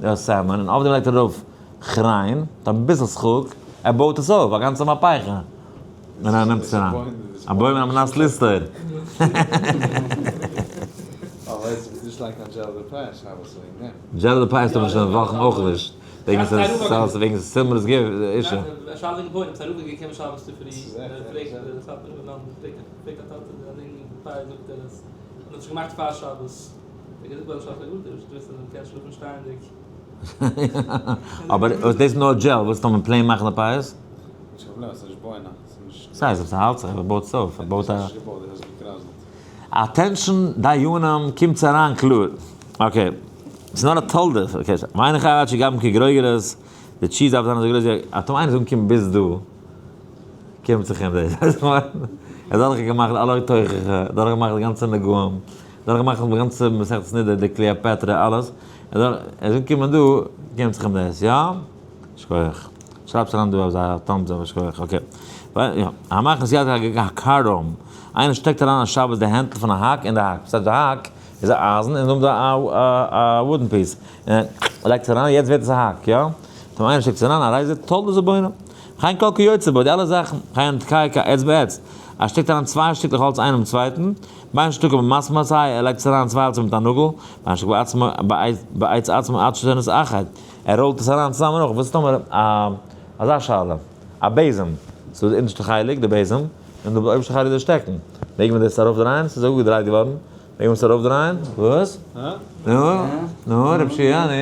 salmon, און אויף דעם לייגט ער ארויף כריין, מיט אביסל סחוג, ער בויט עס אויף, א גאנצע מהפכה. און ער נעמט עס אריין. א בוים על מנת לסתור. דזשעל די פייס טאר מען שוין וואכן אויך נישט, וועגן ס'איז וועגן ס'איז issue. אבער דאס איז נאר דזשעל, וואס טאר מען plain מאכן די פייס? ס'הייסט אז ס'האלט זיך, ער בויט עס אויף, ער בויט א. attention דיינים קומטס אריין קלאר. okay. ס'איז נאר א תולדה. okay. מיין איך אז שגבן כגרוגרת, די cheese דארף זיין אזוי גרויס ווי א. טאמער איינער איז אנגעקומען ביז דא, קומט זיך אים דאס. ער האט דורכגעמאכט אלע תוכחה, דורכגעמאכט די גאנצע נגעים, דורכגעמאכט די גאנצע מסכת נדה, די קליאפעטרע, אלעס. ער איז אנגעקומען דא, קומט זיך אים דאס. יא? שכוח. שרייבסט אריין דא אזא thumbs up, שכוח. okay. יא. המכניס יד הקרום. איינער שטעקט אריין א שבת די הענטל פון א האק אין די האק. וואס הייסט די האק איז א אייזן און דא א wooden piece. און ער לייגט עס אריין, יעצט ווערט עס א האק, יא? טאמער איינער שטעקט עס אריין, הרי זה תולדת הבונה. וכן כל כיוצא בו, די אלע זאכן. וכן תקע אצבע עץ. ער שטעקט אריין צוויי שטיקלעך האלץ איינעם אין צווייטן. בין שתקע במסמר, ער לייגט עס אריין צוויי האלצער מיט א נאגל. בין שתקע בעצמו, בעץ עצמו עד שנתאחד. ער ראלט עס אריין צוזאמען אויך. וואס איז טאמער א אזא שאלה? א בעזעם, ס'איז די אונטערשטע חלק די בעזעם, און די אויבערשטע חלק די שטעקן. מעג מען דאס ארויפדרייען? ס'איז אפגעדרייט געווארן. מעג מען עס ארויפדרייען? וואס? נו? נו, רב שיע, נו?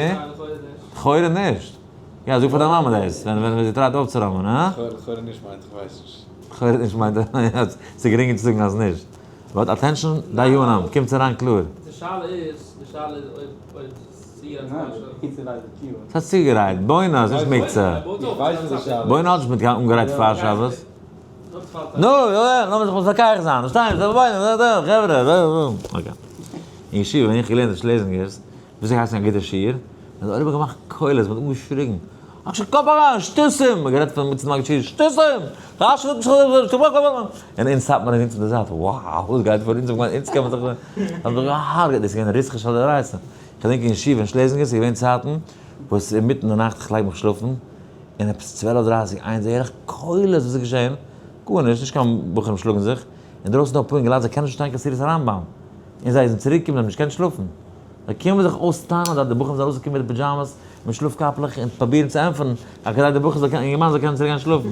לכאורה נישט. יא, זאג פאר דיין מאמע דאס, ווען ווען זי טרייט אויפצוראמען, הא? לכאורה נישט מיינט איך ווייס נישט. לכאורה נישט מיינט ס'איז גרינגער צו זאגן אז נישט. but attention, דיינים, קומטס אריין קלאר. די שאלה איז, די שאלה איז אויב אויב ס'האט צוגעגרייט, בונה איז נישט מוקצה. בונה האט נישט מיט קיין אנגערייט פאר שבת. נו, לאמיר זיך מתווכח זיין, שטיין, חברה, okay. אין ישיבה ווען איך געלערנט אין שלעזינגערס, וויאזוי הייסט א גוטע שיעור? מען האט אריבער געמאכט קולות, מען האט אנגעשריגן, אך קאפ אריין, שטותים! מען גערעדט פון מצוות מגיד שיעור, שטותים! רשי זאגט נישט און אונז סאטמארע אונז אין די זייט, wow, וואס גייט פאר, אונז האבן געמיינט אונז קען מען זיך, האבן זיך געהארגעט, דאס איז געווען ריסכע של דאורייתא. כ'געדענק אין ישיבה אין שלעזינגער ס'איז געווען צייטן וואס אינמיטן די נאכט כ'לייג מיך שלאפן און עפעס 12 דרייסיג איינס הער איך קולות וואס איז געשען? גארנישט, נישט קיין בחורים שלאגן זיך, אינדרויסן דא אפאר אינגעלייט זיי קענען נישט שטיין קיין סעריעס אריינבאם, און זיי זענען צוריק געקומען זיי האבן נישט געקענט שלאפן, זיי קומען זיך אויסטענה'ן אז די בחורים זענען ארויסגעקומען מיט די פידזשאמעס מיט שלאף קאפלעך און פראבירן צו ענטפערן אז כדי די בחור זאל קענען אינגערמאן זאל קענען צוריק גיין שלאפן,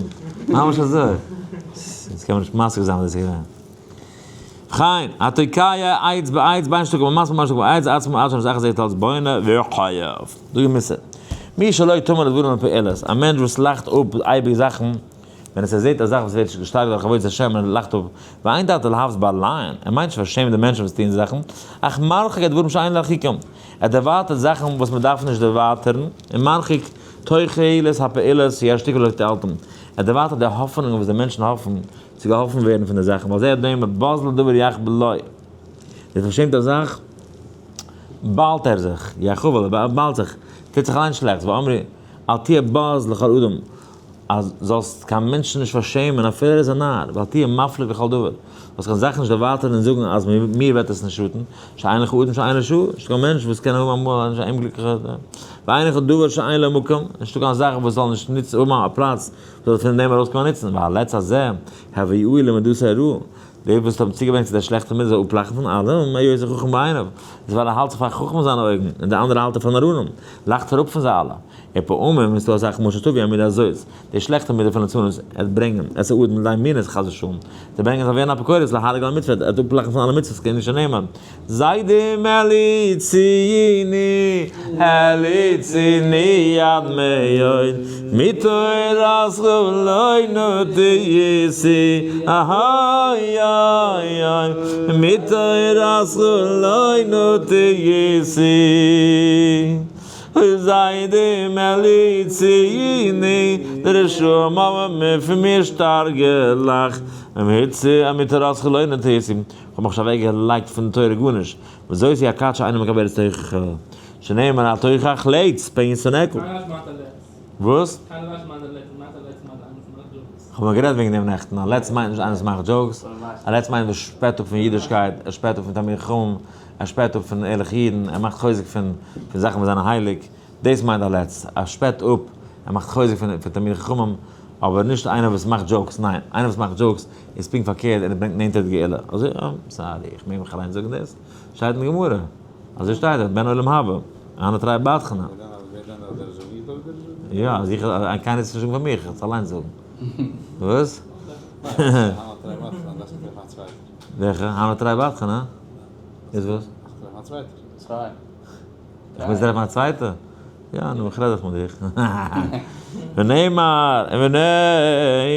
ממש אזוי, יעצט קען מען נישט משיג זיין וואס דאס איז געווען. ובכן, התוקע עץ בעץ בין שתוקע במסמר בין שתוקע בעץ עצמו עד שנזכר זה יטלס בונה וחייב. דא איז מוסר. מי שלא תאמר לדברים הפעולות, א מענטש וואס לאכט אפ אייביג זאכן, ווען עס ער זעט א זאך וואס ווערט נישט געשטארקט דורך עבודת השם און ער לאכט אפ, ואין דעתו להבז בעליין, ער מיינט נישט פארשעמען די מענטשן וואס טוען די זאכן, אך מרחיק הדברים שאין להרחיקם, ער דערווייטערט זאכן וואס מען דארף נישט דערווייטערן, און מרחיק תוחלת הפעולות שישתיקו לתועלתם, ער דערווייטערט די האפענונג וואס די מענטשן האפן צו געהאלפן ווערן פון די זאכן, ווייל זה הדומה בז לדבר יח בלא. דער פארשעמט א זאך, באלט ער זיך, יחבל, ער באלט זיך, טוט זיך אליין שלעכטס, ואמרי, אל תהיה בז לכל אדם, אז זאלסט קיין מענטשן נישט פארשעמען אפילו ער איז א נאר, ואל תהיה מפליג בכל דבר, זאלסט קיין זאך נישט דערווייטערן און זאגן אז מיר וועט עס נישט שאטן, שאין לך אדם שאין לו שעה, נישטא קיין מענטש וואס קען האבן אמאל א אומגליקליכע, ואין לך דבר שאין לו מקום, נישטא קיין זאך וואס זאל נישט נוצן האבן א פלאץ, זאל פון דעם ארויסקומען א נוצן, והלץ הזה, הביאוהו למדות הרעה, די וואס האבן צוגעברענגט צו דער שלעכטער מידה זאל אפלאכן פון אלעם, היות ער חכם בעיניו, איז ווייל ער האלט זיך פאר חכם אין זיינע אויגן, און די אנדערע האלט ער פאר נאראנים, לאכט ער אפ פון זיי אלע. ופעמים איז דא אזאך משל טוב ווי א מידה הזאת, די שלעכטע מידה פון ליצנות, ער וועט ברענגען, את האדם לידי מינות חס ושלום, זיי ברענגען זאל ווערן אפיקורס להרוג על המצוה, ער וועט אפלאכן פון אלע מצוות כאילו שנאמר, זיידי מליציני הליציני עד מאוד, מתורתך לא נטיתי, אהיי איי איי, מתורתך לא נטיתי. זיידי מליציני, די רשעים האבן מיר פון מיר שטארק געלאכט, מתורתך לא נטיתי, כ'האב מיך נישט אוועק געלייגט פון תורה גארנישט, וזאת היא הכת שאינה מקבלת תוכחה, שנאמר אל תוכח לץ פן ישנאך. קיינער ווייסט מיינט א לץ. וואס? קיינער ווייסט מיינט א לץ, מיינט א לץ מיינט איינער וואס מאכט jokes. כ'האב נאר גערעדט וועגן דעם נעכטן, א לץ מיינט נישט איינער וואס מאכט jokes, א לץ מיינט וואס שפעט אפ פון אידישקייט, ער שפעט אפ פון תלמידי חכמים, ער שפעט אפ פון ערליכע אידן, ער מאכט חוזק פון פון זאכן וואס זענען הייליג, דאס מיינט א לץ, ער שפעט אפ, ער מאכט חוזק פון פון תלמידי חכמים, אבער נישט איינער וואס מאכט jokes, ניין, איינער וואס מאכט jokes איז פונקט פארקערט און ער ברענגט נענטער די גאולה, אזוי, sorry, איך מעג מיך אליין זאגן דאס? שטייט אין די גמרא, אזוי שטייט דארט, בן עולם הבא, אנא תרי בדחנא. יא, אז איך, קיינער זאל עס נישט זאגן פאר מיך, איך וועל עס אליינס זאגן. וואס? וועלכע? אנא תרי בדחנא? איז וואס? איך מוז טרעפן א צווייטע? יא, נו, איך רעד דאך מיט דיך. ונאמר,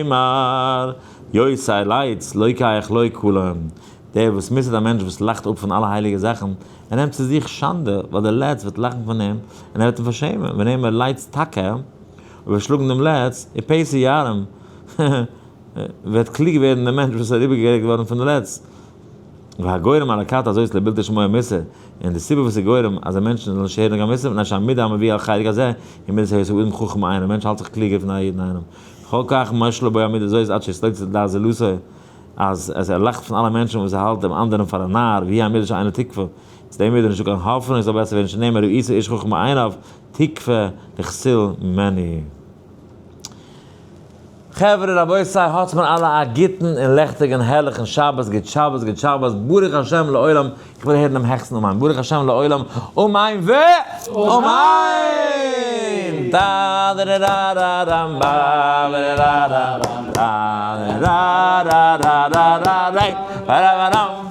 ונאמר, יוסי לייץ, לוקח לו כולם. דער וואס מוסר'ט א מענטש וואס לאכט אפ פון אלע הייליגע זאכן, ער נעמט צו זיך שאנדע, ווייל דער לץ וועט לאכן פון אים, און ער וועט אים פארשעמען, ונאמר לץ תכה, אויב וועט שלאגן דעם לץ, ופתי יערים, וועט קלוג ווערן דער מענטש וואס איז אריבערגערעגט געווארן פון די לץ. והגורם על הכת הזאת לבלתי שמוע מוסר, און די סיבה וואס איז גורם אז די מענטשן זאלן נישט הערן קיין מוסר, מפני שהמידה המביאה על חלק הזה, היא מידת היות האדם חכם אינו, א מענטש האלט זיך קלוגער פון א יעדן איינעם. וכל כך משלה בו המידה הזאת עד שיסלק לדעת זולתו, אז אז ער לאכט פון אלע מענטשן וואס ער האלט דעם אנדערן פאר א נאר, והיא המידה שאינה תקווה, צו דעם מידה נישטא קיין האפענונג ס'זאל בעסער ווערן שנאמר ראית איש חכם בעיניו, תקווה דכסיל ממנו. חברה רבותי האטס מיר אלע א גוטן און לעכטיגן הערליכן שבת גוט שבת גוט שבת ברוך השם לעולם איך וויל הערן דעם העכסטן אמן ברוך השם לעולם אמן ו אמן! טא-דא-דא-דא-דא-דאם-בא-בא-דא-דא-דא-דא-דא-דא-דא-דא-דא-דא-דא-דא.